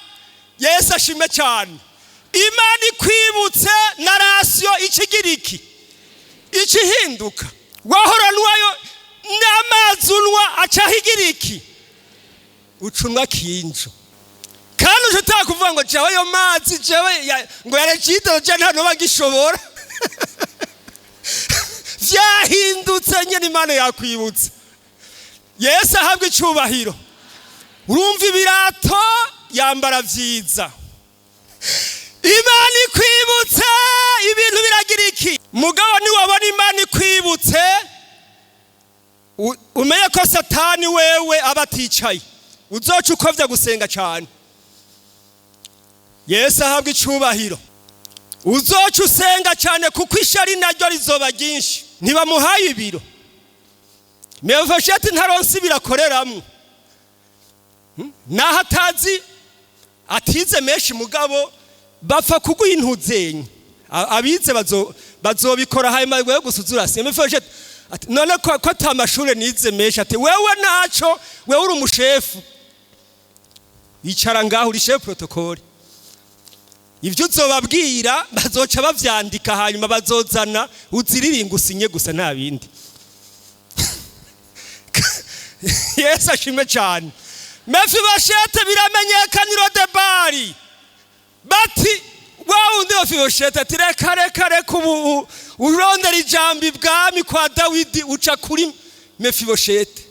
Yesu ashime cyane. Imana ikwibutse na ration ikigiriki ikihinduka. Wahora nuwayo n'amazi unwa acaho igiriki, ucunwa kinjo. Kandi uje utakuvuga ngo jewe ayo mazi, jewe ngo yaregide, je nta noba ngishobora. Vyahindutse nyene, Imana yakwibutse. Yesu ahabwa icubahiro. Urumva ibirato yambara vyiza. Imana ikwibutse ibintu biragira iki. Mugabo niwabona Imana ikwibutse, umenye ko Satani wewe aba aticaye, uzoca ukovya gusenga cyane. Yesu ahabwa icubahiro. Uzoca usenga cyane, kuko ishari naryo rizoba ryinshi. Ntibamuhaye ibiro, Mefibosheti ntaronse ibiro akoreramwo. Naho atazi, atize menshi, mugabo bapfa kuguha intuzenye. Abize bazobikora, hanyuma wewe gusa uzurasinya. Mefibosheti ati: "None ko ata mashure nize menshi?" Ati: "Wewe naco, wewe uri umushefu, icara ngaho, uri chef protocole. Ibyo uzobabwira bazoca bavyandika, hanyuma bazozana uziriringa usinye gusa, nta bindi." Yesu ashimwe cyane. Mefiboshete biramenyekana i Lodebari, bati: "Wa wundi Mefiboshete." Ati: "Reka, reka, reka, ubu urondera ijambo ibwami kwa Dawidi uca kuri Mefiboshete."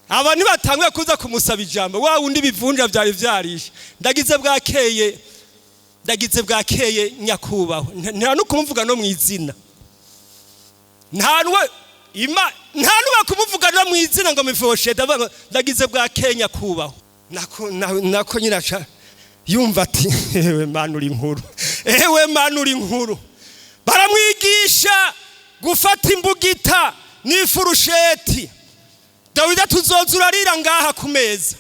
Aba ntibatanguye kuza kumusaba ijambo. Wa wundi bivunja byari vyarishe: "Ndagize bwakeye, ndagize bwakeye nyakubahwa." Nta no kumuvuga no mu izina, nta nuwe ima, nta nuwe kumuvuga no mu izina ngo Mefiboshete, avuga ngo: "Ndagize bwakeye nyakubahwa." Nako nako nyine aca yumva ati: "Ewe Mana, uri inkuru, ewe Mana, uri inkuru." Baramwigisha gufata imbugita n'ifurusheti. Dawidi atuzoza urarira ngaha ku meza.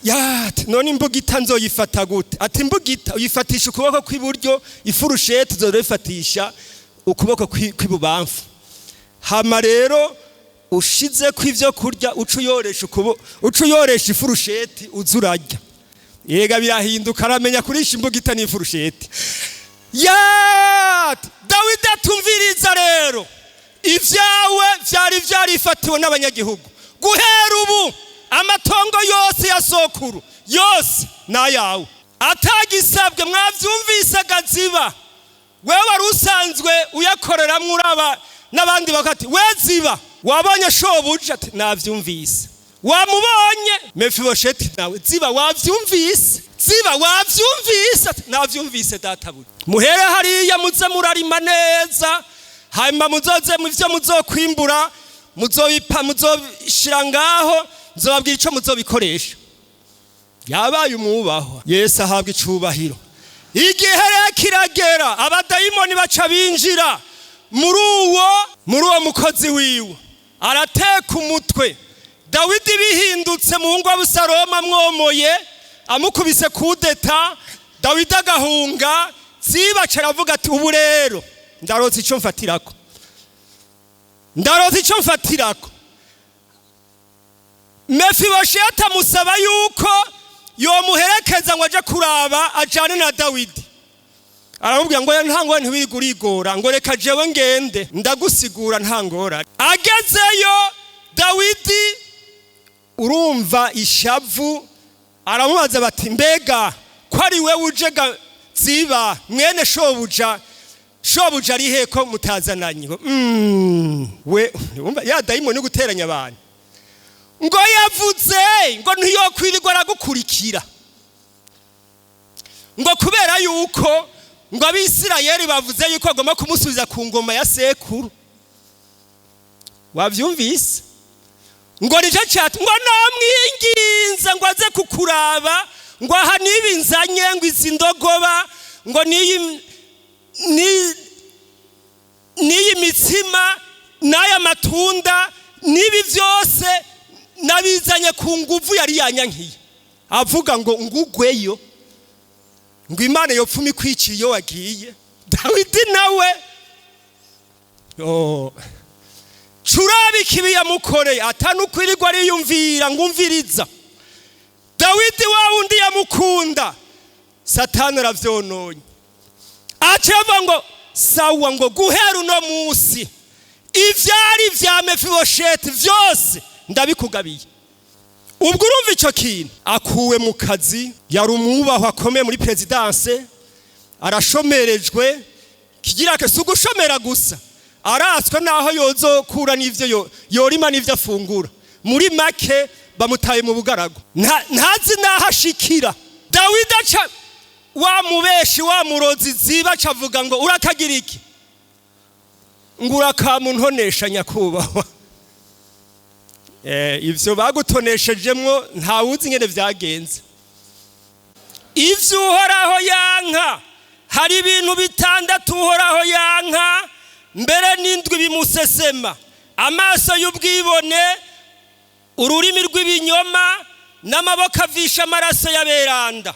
Yati: "None imbugita nzoyifata gute?" Ati: "Imbugita uyifatisha ukuboko kw'iburyo, ifurusheti uzoyifatisha ukuboko kw'ibubamfu. Hama rero ushize ko ivyo kurya, uca uyoresha ukuboko, uca uyoresha ifurusheti, uza urarya." Yega birahinduka, aramenya kurisha imbugita n'ifurusheti. Yati: "Dawidi atumviriza rero, ivyawe vyari vyarifatiwe n'abanyagihugu. Guhera ubu amatongo yose ya sokuru yose nayawe, atagisabwe." Mwavyumvise gaziba, wewe wari usanzwe uyakoreramwo, uraba n'abandi bakati: "We Ziba, wabonye shobuja?" Ati: "Navyumvise." "Wamubonye Mefibosheti nawe?" "Ziba, wavyumvise? Ziba, wavyumvise?" Ati: "Navyumvise databuja." "Muhere hariya muze murarima neza, hanyuma muzoze mu vyo muzokwimbura, muzobipa, muzobishira ngaho, nzobabwira ico muzobikoresha." Yabaye umwubahwa. Yesu ahabwa icubahiro. Igihe rero kiragera, abadayimoni baca binjira muri uwo mukozi wiwe, arateka umutwe. Dawidi bihindutse, muhungu wa Abusalomu amwomoye, amukubise kudeta, Dawidi agahunga. Ziba aravuga ati: "Ubu rero ndarotse icyo mfatirako, ndarotse icyo mfatirako." Mefibosheti amusaba yuko yomuherekeza ngo aje kuraba, ajane na Dawidi. Aramubwira ngo: "Nta ngorane, ntiwirirwe urigora," ngo: "Reka jewe ngende ndagusigura, nta ngorane." Agezeyo Dawidi, urumva ishavu, aramubaza bati: "Mbega ko ari we uje ga Ziba mwene shobuja, shobuja ari he ko mutazananye?" We wumva ya dayimoni guteranya abantu, ngo yavuze ngo ntiyokwirirwa aragukurikira, ngo kubera yuko ngo Abisirayeli bavuze yuko agomba kumusubiza ku ngoma ya sekuru. Wabyumvise? Ngo nicyo cyatu, ngo namwinginze ngo aze kukuraba, ngo aha niba nzanye, ngo izi ndogoba, ngo n'iyi mitsima n'aya matunda n'ibi byose nabizanye ku nguvu yari yanyankiye, avuga ngo ngugweyo, ngo Imana yopfuma ikwiciye iyo wagiye. Dawidi nawe, oh. Curaba ikibi yamukoreye, atanukwirirwa ariyumvira ngo umviriza. Dawidi wa wundi yamukunda, Satani aravyononye. Aca ngo sawa, ngo guhera uno munsi ivyari vya Mefibosheti vyose ndabikugabiye. Ubwo urumva ico kintu, akuwe mu kazi, yari umwubahwa akomeye muri présidence, arashomerejwe. Kigira si ugushomera gusa, aratswe naho yozokura n'ivyo yorima n'ivyo afungura. Muri make bamutaye mu bugaragu, ntazi naho ashikira. Dawidi aca wa mubeshi wa murozi ziba aca avuga ngo urakagira iki, ngo urakamuntonesha nyakubahwa. Ivyo bagutoneshejemwo ntawuzi ingene vyagenze. Ivyo Uhoraho yanka, hari ibintu bitandatu Uhoraho yanka, mbere n'indwi bimusesema: amaso y'ubwibone, ururimi rw'ibinyoma, n'amaboko avisha amaraso y'aberanda,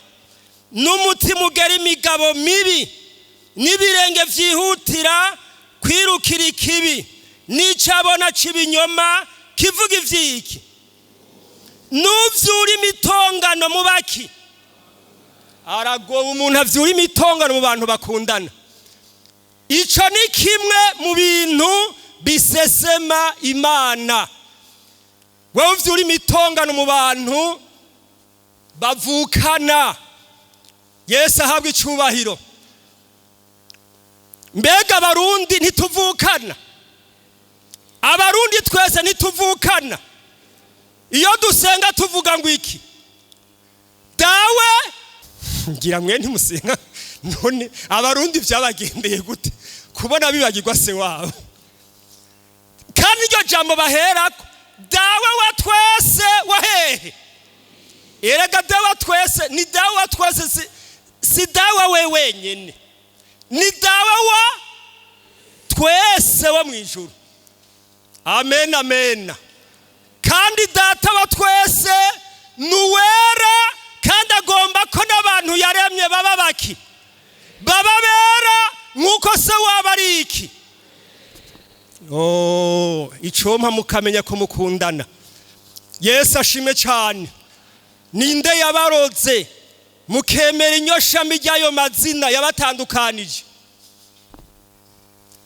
n'umutima ugera imigabo mibi, n'ibirenge vyihutira kwirukira ikibi, n'icabona c'ibinyoma kivuga ivyiki, n'uvyura imitongano mu baki. Aragoba umuntu avyura imitongano mu bantu bakundana. Ico ni kimwe mu bintu bisesema Imana. Wewe uvyura imitongano mu bantu bavukana. Yesu ahabwa icubahiro. Mbega Abarundi ntituvukana? Abarundi twese ntituvukana? Iyo dusenga tuvuga ngo iki? Dawe. Ngira mwe ntimusenga. None Abarundi vyabagendeye gute kubona bibagirwa se wabo? Kandi iryo jambo baherako, Dawe wa twese wa hehe? Erega Dawe wa twese ni Dawe wa twese, si Dawe we wenyene, ni Dawe wa twese wo mu ijuru. Amen, amen. Kandi Data wa twese ni uwera, kandi agomba ko n'abantu yaremye baba baki, baba bera nk'uko se waba ari iki. Oh, icompa mukamenya ko mukundana. Yesu ashime cyane. Ninde yabaroze mukemera inyoshami ry'ayo mazina yabatandukanije?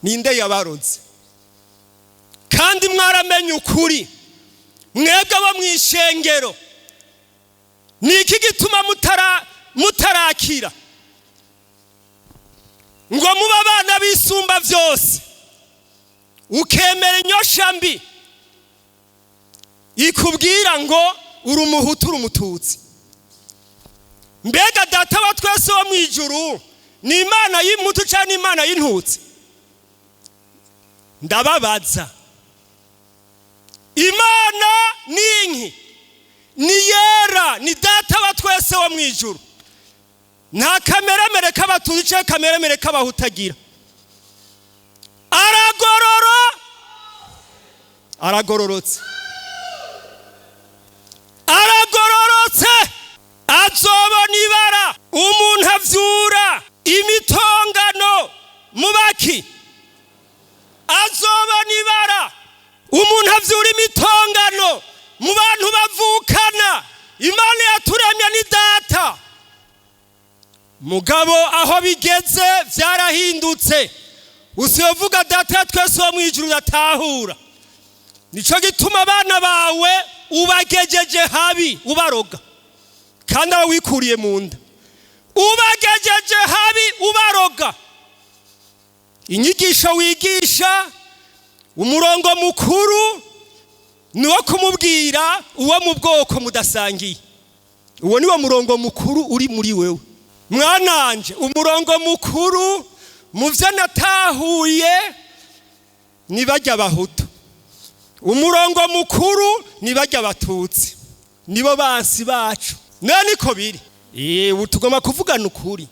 Ninde yabaroze kandi mwaramenye ukuri? Mwebwe abo mu ishengero, ni iki gituma mutarakira ngo mube abana b'Isumba byose, ukemera inyoshambi ikubwira ngo uri Umuhutu, uri Umututsi? Mbega Data wa twese wo mu ijuru ni Imana y'Imputu cyangwa ni Imana y'Intutsi? Ndababaza. Imana ni inki? Ni yera, ni Data wa twese wo mu ijuru. Nta kameremere k'Abatutsi cyangwa kameremere k'Abahutu agira. Aragorora, aragororotse, aragororotse. Azobona ibara umuntu avyura imitongano mu baki. Azobona ibara umuntu avyura imitongano mu bantu bavukana. Imana yaturemye ni Data. Mugabo aho bigeze vyarahindutse. Usiyovuga Data ya twese wo mwijuru udatahura. Nico gituma abana bawe ubagejeje habi, ubaroga, kandi aba wikuriye mu nda. Ubagejeje habi, ubaroga. Inyigisho wigisha, umurongo mukuru ni uwo kumubwira uwo mu bwoko mudasangiye. Uwo ni wo murongo mukuru uri muri wewe, mwananje. Umurongo mukuru mu byo natahuye ni bajya Abahutu, umurongo mukuru ni bajya Abatutsi, nibo bansi bacu. None niko biri. Ubu tugomba kuvugana ukuri.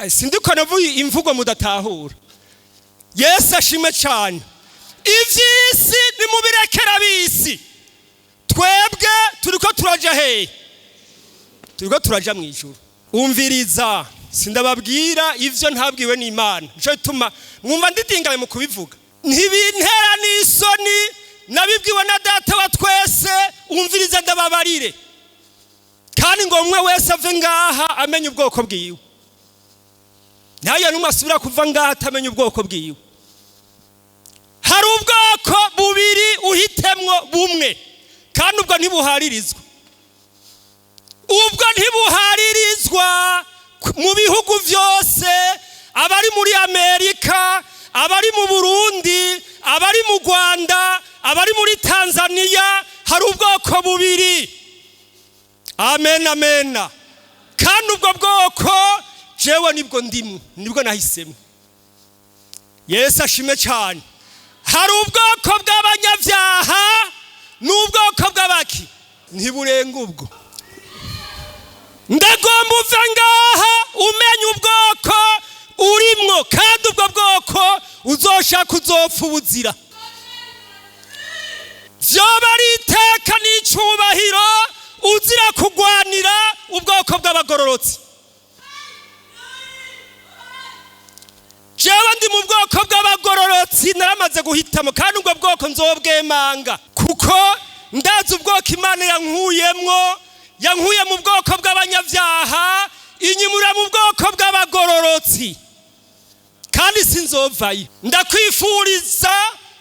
Sindiko navuye imvugo mudatahura. Yesu ashimwe cyane. Iby'isi nimubirekera ab'isi. Twebwe turiko turaja hehe? Turiko turaja mu ijuru. Umviriza, sindababwira ivyo ntabwiwe n'Imana, nico gituma mwumva ndidingaye mu kubivuga. Ntibintera n'isoni, nabibwiwe na Data wa twese. Umvirize ndababarire, kandi ngo umwe wese ave ngaha amenye ubwoko bwiwe. Ntihagire n'umwe asubira kuva ngaha atamenya ubwoko bwiwe. Hari ubwoko bubiri, uhitemwo bumwe, kandi ubwo ntibuharirizwa, ubwo ntibuharirizwa mu bihugu byose. Abari muri Amerika, abari mu Burundi, abari mu Rwanda, abari muri Tanzania, hari ubwoko bubiri. Amen, amen. Kandi ubwo bwoko jewe nibwo ndimwo, nibwo nahisemo. Yesu ashime cyane. Hari ubwoko bw'abanyabyaha n'ubwoko bw'abaki, ntiburenga ubwo. Ndagomba uve ngaha umenya ubwoko urimwo, kandi ubwo bwoko uzoshaka uzopfa ubuzira. Vyoba ari iteka n'icubahiro uzira kugwanira ubwoko bw'abagororotsi. Jewe ndi mu bwoko bw'abagororotsi, naramaze guhitamo, kandi ubwo bwoko nzobwemanga, kuko ndazi ubwoko Imana yankuyemwo. Yankuye mu bwoko bw'abanyabyaha, inyimura mu bwoko bw'abagororotsi, kandi sinzovayo. Ndakwifuriza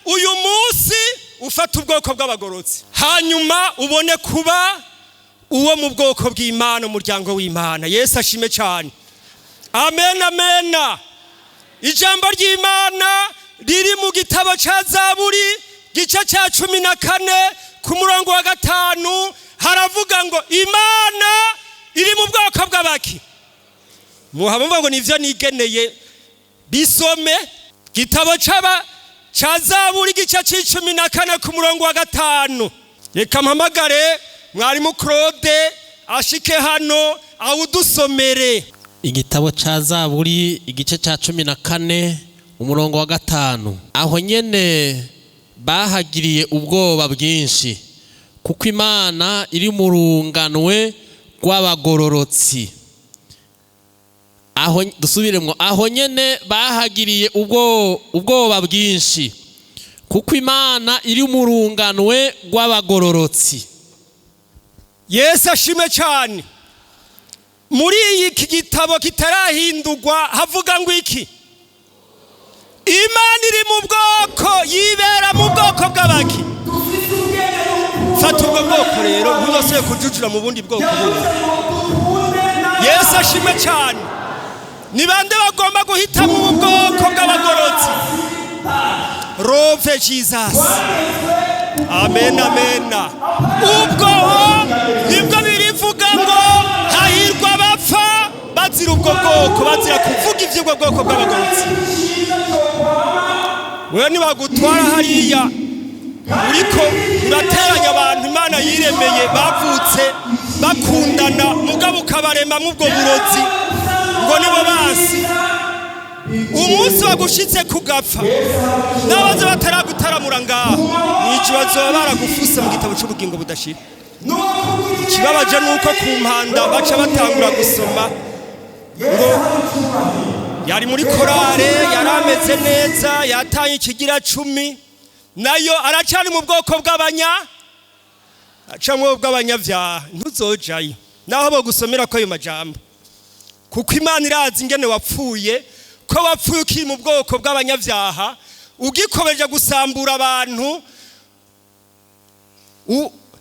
uyu munsi ufata ubwoko bw'abagororotsi, hanyuma ubone kuba uwo mu bwoko bw'Imana, umuryango w'Imana. Yesu ashime cyane. Amen, amen. Ijambo ry'Imana riri mu gitabo cya Zaburi, gice cya 14, ku murongo wa 5, haravuga ngo Imana iri mu bwoko bw'abaki. Muhamuvuga ngo nivyo nigeneye. Bisome, gitabo c'aba cya Zaburi, gice c'14, ku murongo wa 5. Reka mpamagare mwarimu Claude ashike hano awudusomere. Igitabo ca Zaburi, igice ca 14, umurongo wa 5: Aho nyene bahagiriye ubwoba bwinshi, kuko Imana iri mu runganwe rw'abagororotsi. Aho dusubiremwo: aho nyene bahagiriye ubwoba bwinshi, kuko Imana iri mu runganwe rw'abagororotsi. Yesu ashime cyane. Muri iki gitabo kitarahindurwa havuga ngo iki? Imana iri mu bwoko, yibera mu bwoko bw'abaki. Fata ubwo bwoko rero, ntuzosubire kujujura mu bundi bwoko bundi. Yesu ashime cyane. Ni bande bagomba guhitamo ubu bwoko bw'abagororotsi? Rove Jesus. Amen, amen. Ubwo nibwo birivuga ngo hahirwa abapfa bazira ubwo bwoko, bazira kuvuga iby'ubwo bwoko bw'abagororotsi. Wewe nibagutwara hariya uriko urateranya abantu Imana yiremeye, bavutse bakundana, mugabo ukabaremamwo ubwo burozi ngo nibo basi, umunsi bagushitse kugapfa n'abaza bataragutaramura ngaha mw'ijuru bazoba baragufuse mu gitabo c'ubugingo budashira. Ikibabaje nuko ku mpanda baca batangura gusoma ngo yari muri korale, yari ameze neza, yataye ikigira 10, nayo aracari mu bwoko bw'abanya acamwo bw'abanyabyaha. Ntuzojayo naho bogusomera ko ayo majambo, kuko Imana irazi ingene wapfuye, ko wapfuye ukiri mu bwoko bw'abanyabyaha, ugikomeje gusambura abantu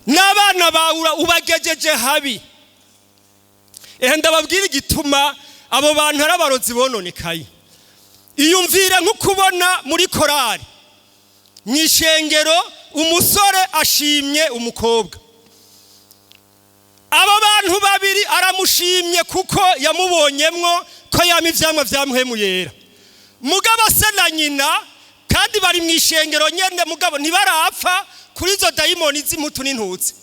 n'abana bawe ubagejeje habi. Ehe, ndababwira igituma abo bantu ari abarozi bononekaye. Iyumvire nko kubona muri korali mu ishengero umusore ashimye umukobwa. Abo bantu babiri aramushimye kuko yamubonyemwo ko yama ivyamwa vya Mpwemu Yera. Mugabo se na nyina kandi bari mu ishengero nyene, mugabo ntibarapfa kuri izo dayimoni z'imputu n'intutsi,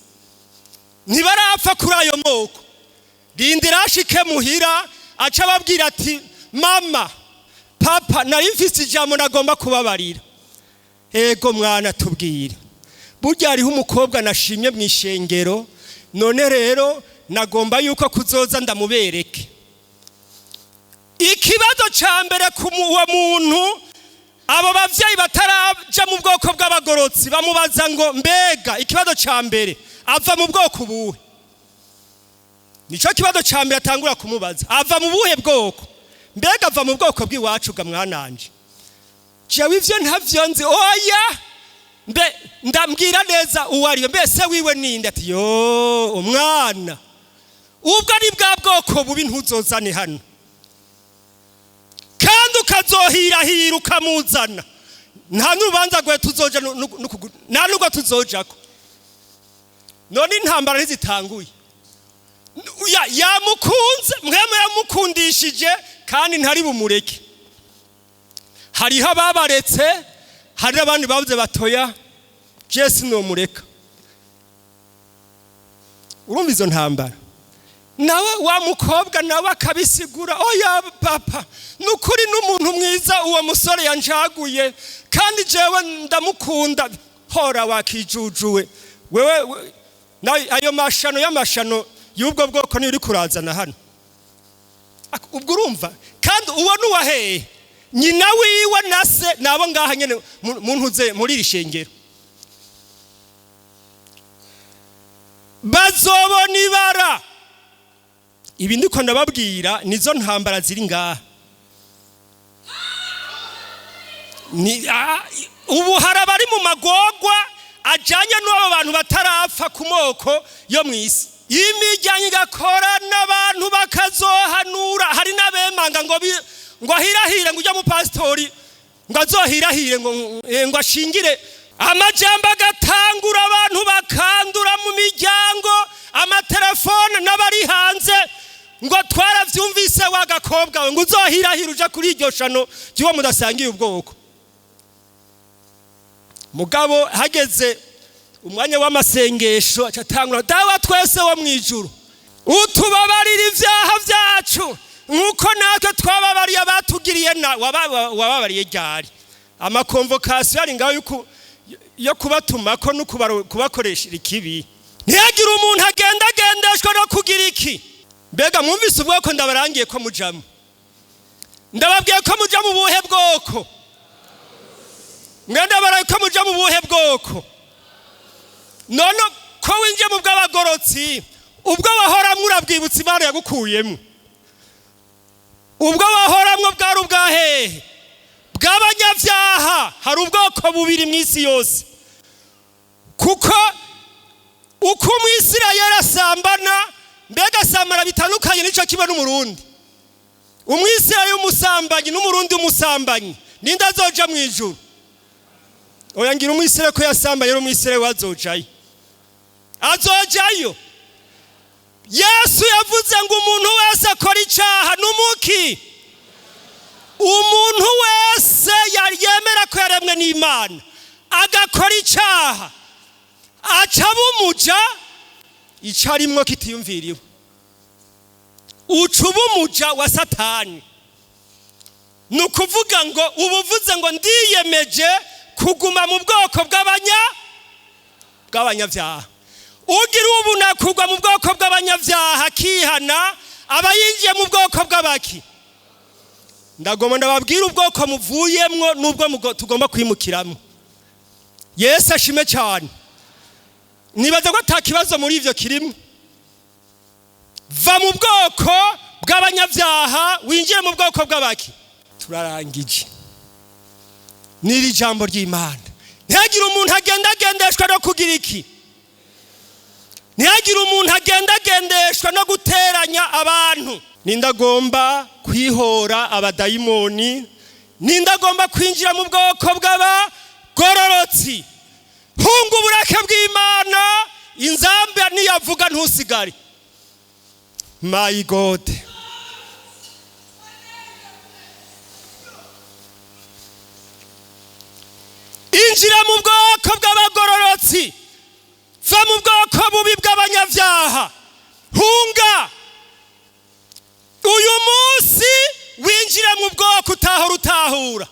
ntibarapfa kuri ayo moko. Rindira ashike muhira, aca ababwira ati: "Mama, papa, nari mfise ijambo nagomba kubabarira." "Ego mwana, tubwire." "Burya hariho umukobwa nashimye mu ishengero, none rero nagomba yuko kuzoza ndamubereke." Ikibazo ca mbere ku uwo muntu, abo bavyeyi batarapfa. munsi bamubaza ngo mbega ikibazo ca mbere ava mu bwoko buhe? Nico kibazo ca mbere atangura kumubaza, ava mu buhe bwoko? Mbega ava mu bwoko bw'iwacu ga mwananje? Jewe ivyo ntavyo nzi. Oya, mbe ndambwira neza uwo ariwe, mbese wiwe ninde? Ati yo umwana, ubwo ari bwa bwoko bubi ntuzozane hano, kandi ukazohirahira ukamuzana, nta n'urubanza rwe tuzoja, nta n'ubwo tuzojako. None intambara ntizitanguye. Yamukunze mwemwe, yamukundishije, kandi ntari bumureke. Hariho ababaretse, hari n'abandi babuze batoya, Jesi nomureka. Urumva izo ntambara? Nawe wa mukobwa nawe akabisigura: oya papa, ni ukuri n'umuntu mwiza uwo musore yanjaguye, kandi jewe ndamukunda. Hora wakijujuwe wewe, ayo mashano y'amashano y'ubwo bwoko niyo uri kurazana hano. Ubwo urumva kandi uwo nuwaheye nyina wiwe na se nabo ngaha nyene muntuze muri iri shengero bazobona ibara. Ibi ndiko ndababwira nizo ntambara ziri ngaha. Ubu hari abari mu magogwa ajanye n'abo bantu batarapfa ku moko yo mw'isi. Imiryango igakora n'abantu bakazohanura. Hari n'abemanga ngo ngo ahirahire, ngo ujya mu pastori ngo azohirahire, ngo ashingire amajambo, agatangura abantu bakandura mu miryango, amatelefone n'abari hanze ngo twaravyumvise wa gakobwa we, ngo uzohirahire uja kuri iryo shano ry'uwo mudasangiye ubwoko. Mugabo hageze umwanya w'amasengesho acatangura: Dawa twese wo mwijuru, utubabarira ivyaha vyacu nkuko natwe twababariye abatugiriye. Na wababariye ryari? Amakonvokasiyo ari ngaho yo kubatumako no kubakoresha ikibi. Ntihagire umuntu agenda agendeshwa no kugira iki. Mbega mwumvise ubwoko ndabarangiye ko mujamo? Ndababwiye ko muja mu buhe bwoko? Mwe ndabaraye ko muja mu buhe bwoko? None ko winjiye mu bw'abagorotsi, ubwo wahoramwo urabwibutsa Imana yagukuyemo? Ubwo wahoramwo bwari ubwa hehe? Bw'abanyabyaha. Hari ubwoko bubiri mu isi yose, kuko uko umwisirayeli asambana, mbega asambana bitandukanye n'ico kimwe n'umurundi. Umwisirayeli w'umusambanyi n'umurundi w'umusambanyi, ninde azoja mu ijuru? Oya, ngira umwisirayeli ko yasambanye n'umwisirayeli wazojayo, azojayo. Yesu yavuze ngo umuntu wese akora icaha n'umuki, umuntu wese yemera ko yaremwe n'Imana agakora icaha aca bumuja ico arimwo kitiyumviriwe, uca ubumuja wa Satani. Ni ukuvuga ngo ubuvuze ngo ndiyemeje kuguma mu bwoko bw'abanyabyaha. Ugira ubu nakugwa mu bwoko bw'abanyabyaha akihana, aba yinjiye mu bwoko bw'abaki. Ndagomba ndababwira ubwoko muvuyemwo n'ubwo tugomba kwimukiramo. Yesu ashime cyane. Nibaza ko ata kibazo muri ivyo kirimo. Va mu bwoko bw'abanyabyaha winjiye mu bwoko bw'abaki. Turarangije n'iri jambo ry'Imana. Ntihagire umuntu agenda agendeshwa no kugira iki. Ntihagire umuntu agenda agendeshwa no guteranya abantu. Nindagomba kwihora abadayimoni, nindagomba kwinjira mu bwoko bw'abagororotsi. Hunga uburake bw'Imana, inzamba niyavuga ntusigare. My God, injira mu bwoko bw'abagororotsi, va mu bwoko bubi bw'abanyabyaha. Hunga uyu munsi, winjire mu bwoko utahora utahura.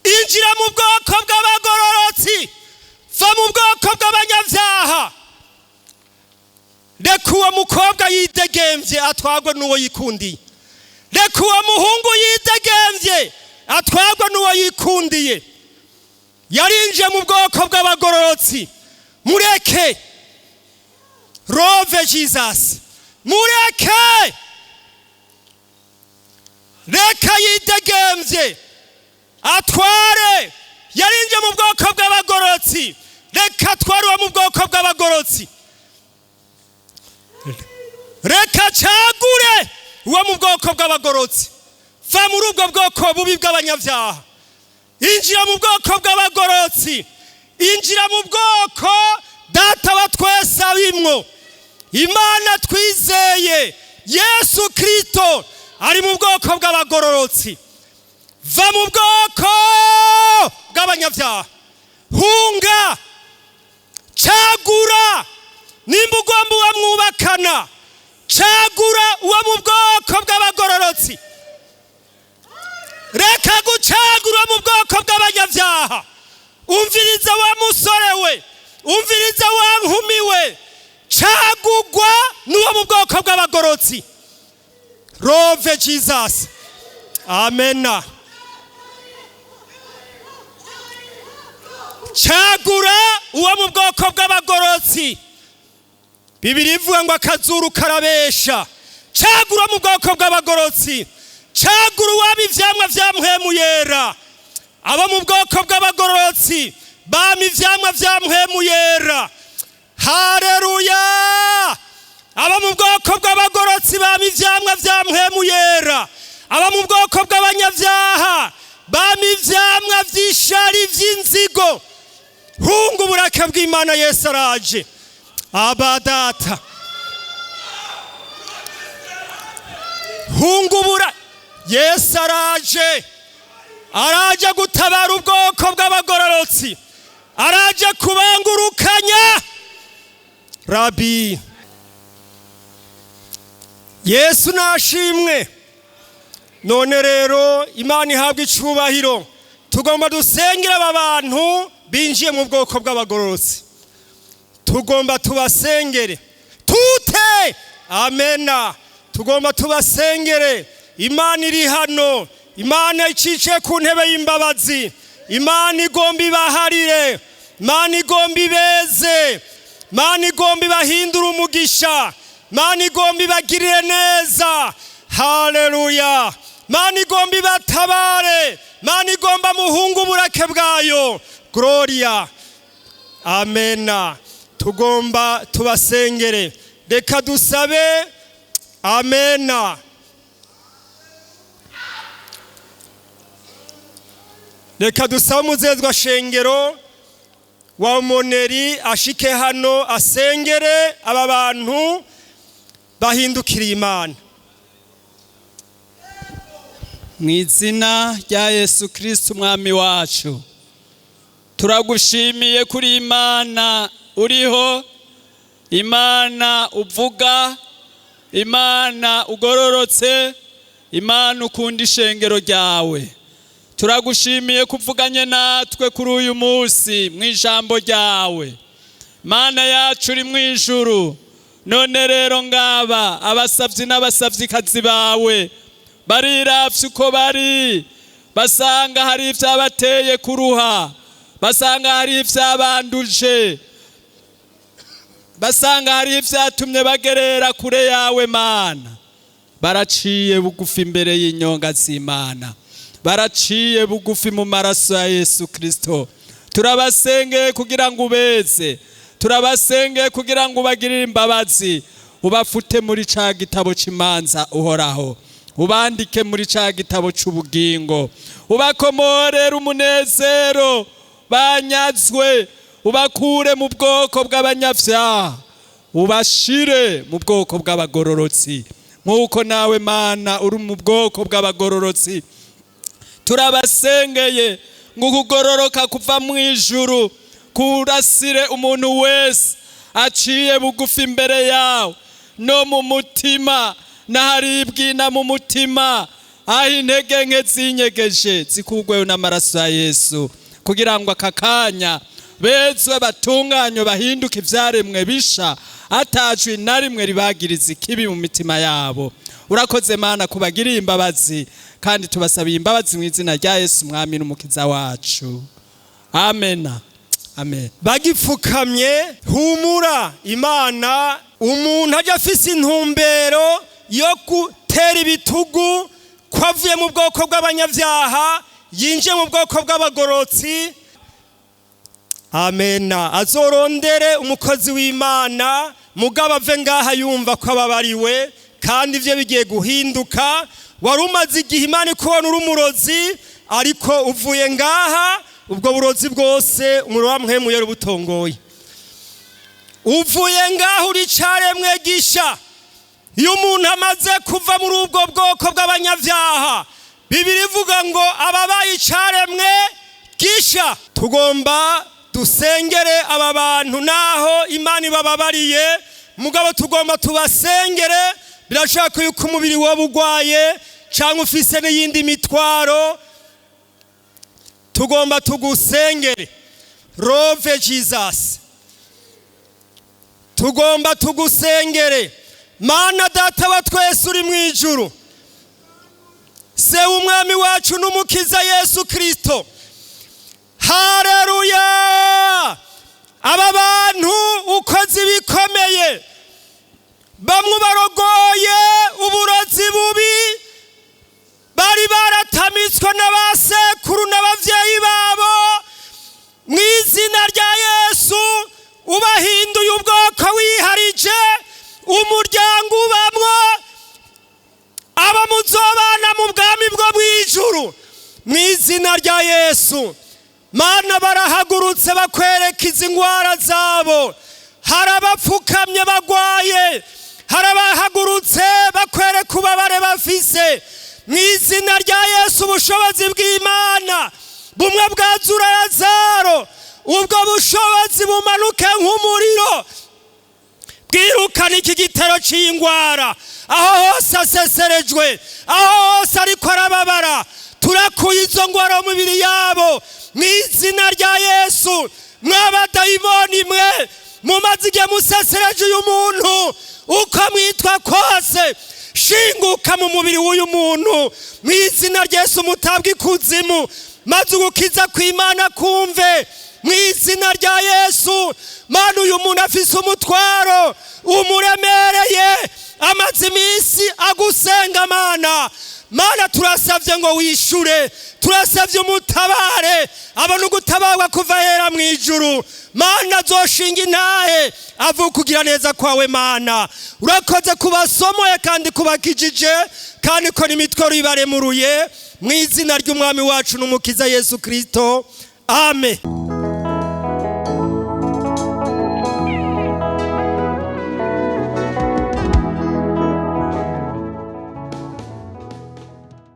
Injira mu bwoko bw'abagororotsi, va mu bwoko bw'abanyabyaha. Reka uwo mukobwa yidegemvye atwagwe n'uwo yikundiye. Reka uwo muhungu yidegemvye atwagwe n'uwo yikundiye. Yarinjiye mu bwoko bw'abagororotsi. Mureke rove Jesus, mureke, reka yidegembye atware. Yarinjiye mu bwoko bw'abagororotsi, reka atware uwo mu bwoko bw'abagororotsi. Reka cagure uwo mu bwoko bw'abagororotsi. Va muri ubwo bwoko bubi bw'abanyabyaha, injira mu bwoko bw'abagororotsi, injira mu bwoko Data wa twese abimwo. Imana twizeye Yesu Kristo ari mu bwoko bw'abagororotsi. Va mu bwoko bw'abanyabyaha, hunga, cagura. Nimba ugomba uwo mwubakana, cagura uwo mu bwoko bw'abagororotsi. Reka gucagura uwo mu bwoko bw'abanyabyaha. Umviriza wa musore we, umviriza wa nkumi we, cagugwa n'uwo mu bwoko bw'abagororotsi. Rove Jesus, amena. Cagura uwo mu bwoko bw'abagororotsi. Bibiri ivuga ngo akazuru karabesha. Cagura mu bwoko bw'abagororotsi. Cagura uwaba ivyamwa vya Mpwemu Yera. Abo mu bwoko bw'abagororotsi bama ivyamwa vya Mpwemu Yera. Haleluya! Abo mu bwoko bw'abagororotsi bama ivyamwa vya Mpwemu Yera. Abo mu bwoko bw'abanyavyaha bama ivyamwa vy'ishari vy'inzigo. Hunga uburake bw'Imana, Yesu araje. Aba Data, hunga ubura, Yesu araje. Araje gutabara ubwoko bw'abagororotsi, araje kubangurukanya. Rabi Yesu nashimwe. None rero Imana ihabwa icubahiro. Tugomba dusengera aba bantu binjiye mu bwoko bw'abagororotsi. Tugomba tubasengere tute, amena. Tugomba tubasengere. Imana iri hano, Imana icice ku ntebe y'imbabazi. Imana igomba ibaharire, Imana igomba ibeze, Imana igomba ibahindure umugisha, Imana igomba ibagirire neza. Haleluya! Imana igomba ibatabare, Imana igomba muhungu uburake bwayo. Gloria, amena. Tugomba tubasengere. Reka dusabe, amena. Reka dusabe umuzezwa shengero wa Moneri ashike hano asengere aba bantu bahindukiriye Imana. Mu izina rya Yesu Kristo umwami wacu, turagushimiye kuri Imana uriho, Imana uvuga, Imana ugororotse, Imana ukunda ishengero ryawe. Turagushimiye kuvuganye natwe kuri uyu munsi mu ijambo ryawe. Mana yacu uri mu ijuru, none rero ngaba abasavyi n'abasavyikazi bawe bariravye uko bari, basanga hari ivyabateye kuruha, basanga hari ivyabanduje, basanga hari ivyatumye bagerera kure yawe. Mana, baraciye bugufi imbere y'inyonga z'Imana, baraciye bugufi mu maraso ya Yesu Kristo. Turabasengeye kugira ngo ubeze, turabasengeye kugira ngo ubagirire imbabazi, ubafute muri ca gitabo c'imanza uhoraho, ubandike muri ca gitabo c'ubugingo, ubakomorere umunezero banyazwe, ubakure mu bwoko bw'abanyavyaha, ubashire mu bwoko bw'abagororotsi, nk'uko nawe Mana uri mu bwoko bw'abagororotsi. Turabasengeye ngo ukugororoka kuva mu ijuru kurasire umuntu wese aciye bugufi imbere yawe, no mu mutima n'aharibwina mu mutima, aho intege nke zinyegeje zikugweho n'amaraso ya Yesu, kugira ngo aka kanya bezwe batunganywe bahinduke ivyaremwe bisha, atajwi na rimwe ribagiriza ikibi mu mitima yabo. Urakoze Mana kubagiriye imbabazi, kandi tubasabiye imbabazi mu izina rya Yesu mwami n'umukiza wacu. Amena, amen. Bagipfukamye, humura Imana. Umuntu ajya afise intumbero yo gutera ibitugu ko avuye mu bwoko bw'abanyabyaha yinjiye mu bwoko bw'abagorotsi, amena, azorondere umukozi w'Imana. Mugabo ave ngaha yumva ko ababariwe kandi ibyo bigiye guhinduka. Wari umaze igihe Imana ikubona uri umurozi, ariko uvuye ngaha ubwo burozi bwose umuriro wa Mpwemu Yera ubutongoye. Uvuye ngaho uri caremwe gisha. Iyo umuntu amaze kuva muri ubwo bwoko bw'abanyabyaha, Bibiri ivuga ngo ababaye icaremwe gisha. Tugomba dusengere aba bantu naho Imana ibababariye, mugabo tugomba tubasengere. Birashaka yuko umubiri waba urwaye cyangwa ufise n'iyindi mitwaro, tugomba tugusengere. Rove Jesus, tugomba tugusengere. Mana Data wa twese uri mu ijuru, Se w'Umwami wacu n'Umukiza Yesu Kirisito, hareruya! Aba bantu ukoze ibikomeye, bamwe barogoye uburozi bubi bari baratamitswe n'abasekuru n'ababyeyi babo, mu izina rya Yesu ubahinduye ubwoko wiharije, umuryango ubamwo aba muzobana mu bwami bwo mu ijuru, mu izina rya Yesu. Mana, barahagurutse bakwereka izi ndwara zabo. Hari abapfukamye bagwaye, hari abahagurutse bakwereka ubabare bafise. Mu izina rya Yesu, ubushobozi bw'Imana bumwe bwazura Lazaro, ubwo bushobozi bumanuke nk'umuriro, bwirukana iki gitero cy'indwara aho hose aseserejwe, aho hose ariko arababara. Turakuye izo ndwara mu mibiri yabo mu izina rya Yesu. Mw'abadayimoni mwe mumaze igihe musesereje uyu muntu, uko mwitwa kose, shinguka mu mubiri w'uyu muntu mu izina rya Yesu, mutabwe ikuzimu, maze ugukiza kw'Imana kumve mu izina rya Yesu. Mana, uyu muntu afise umutwaro umuremereye, amaze iminsi agusenga. Mana, Mana, turasabye ngo wishure, turasabye umutabare, abone ugutabarwa kuva hera mu ijuru. Mana, azoshinga intahe avuga kugira neza kwawe. Mana, urakoze kubasomoye kandi kubakijije, kandi ko n'imitwaro ibaremuruye, mu izina ry'Umwami wacu n'Umukiza Yesu Kirisito, amen.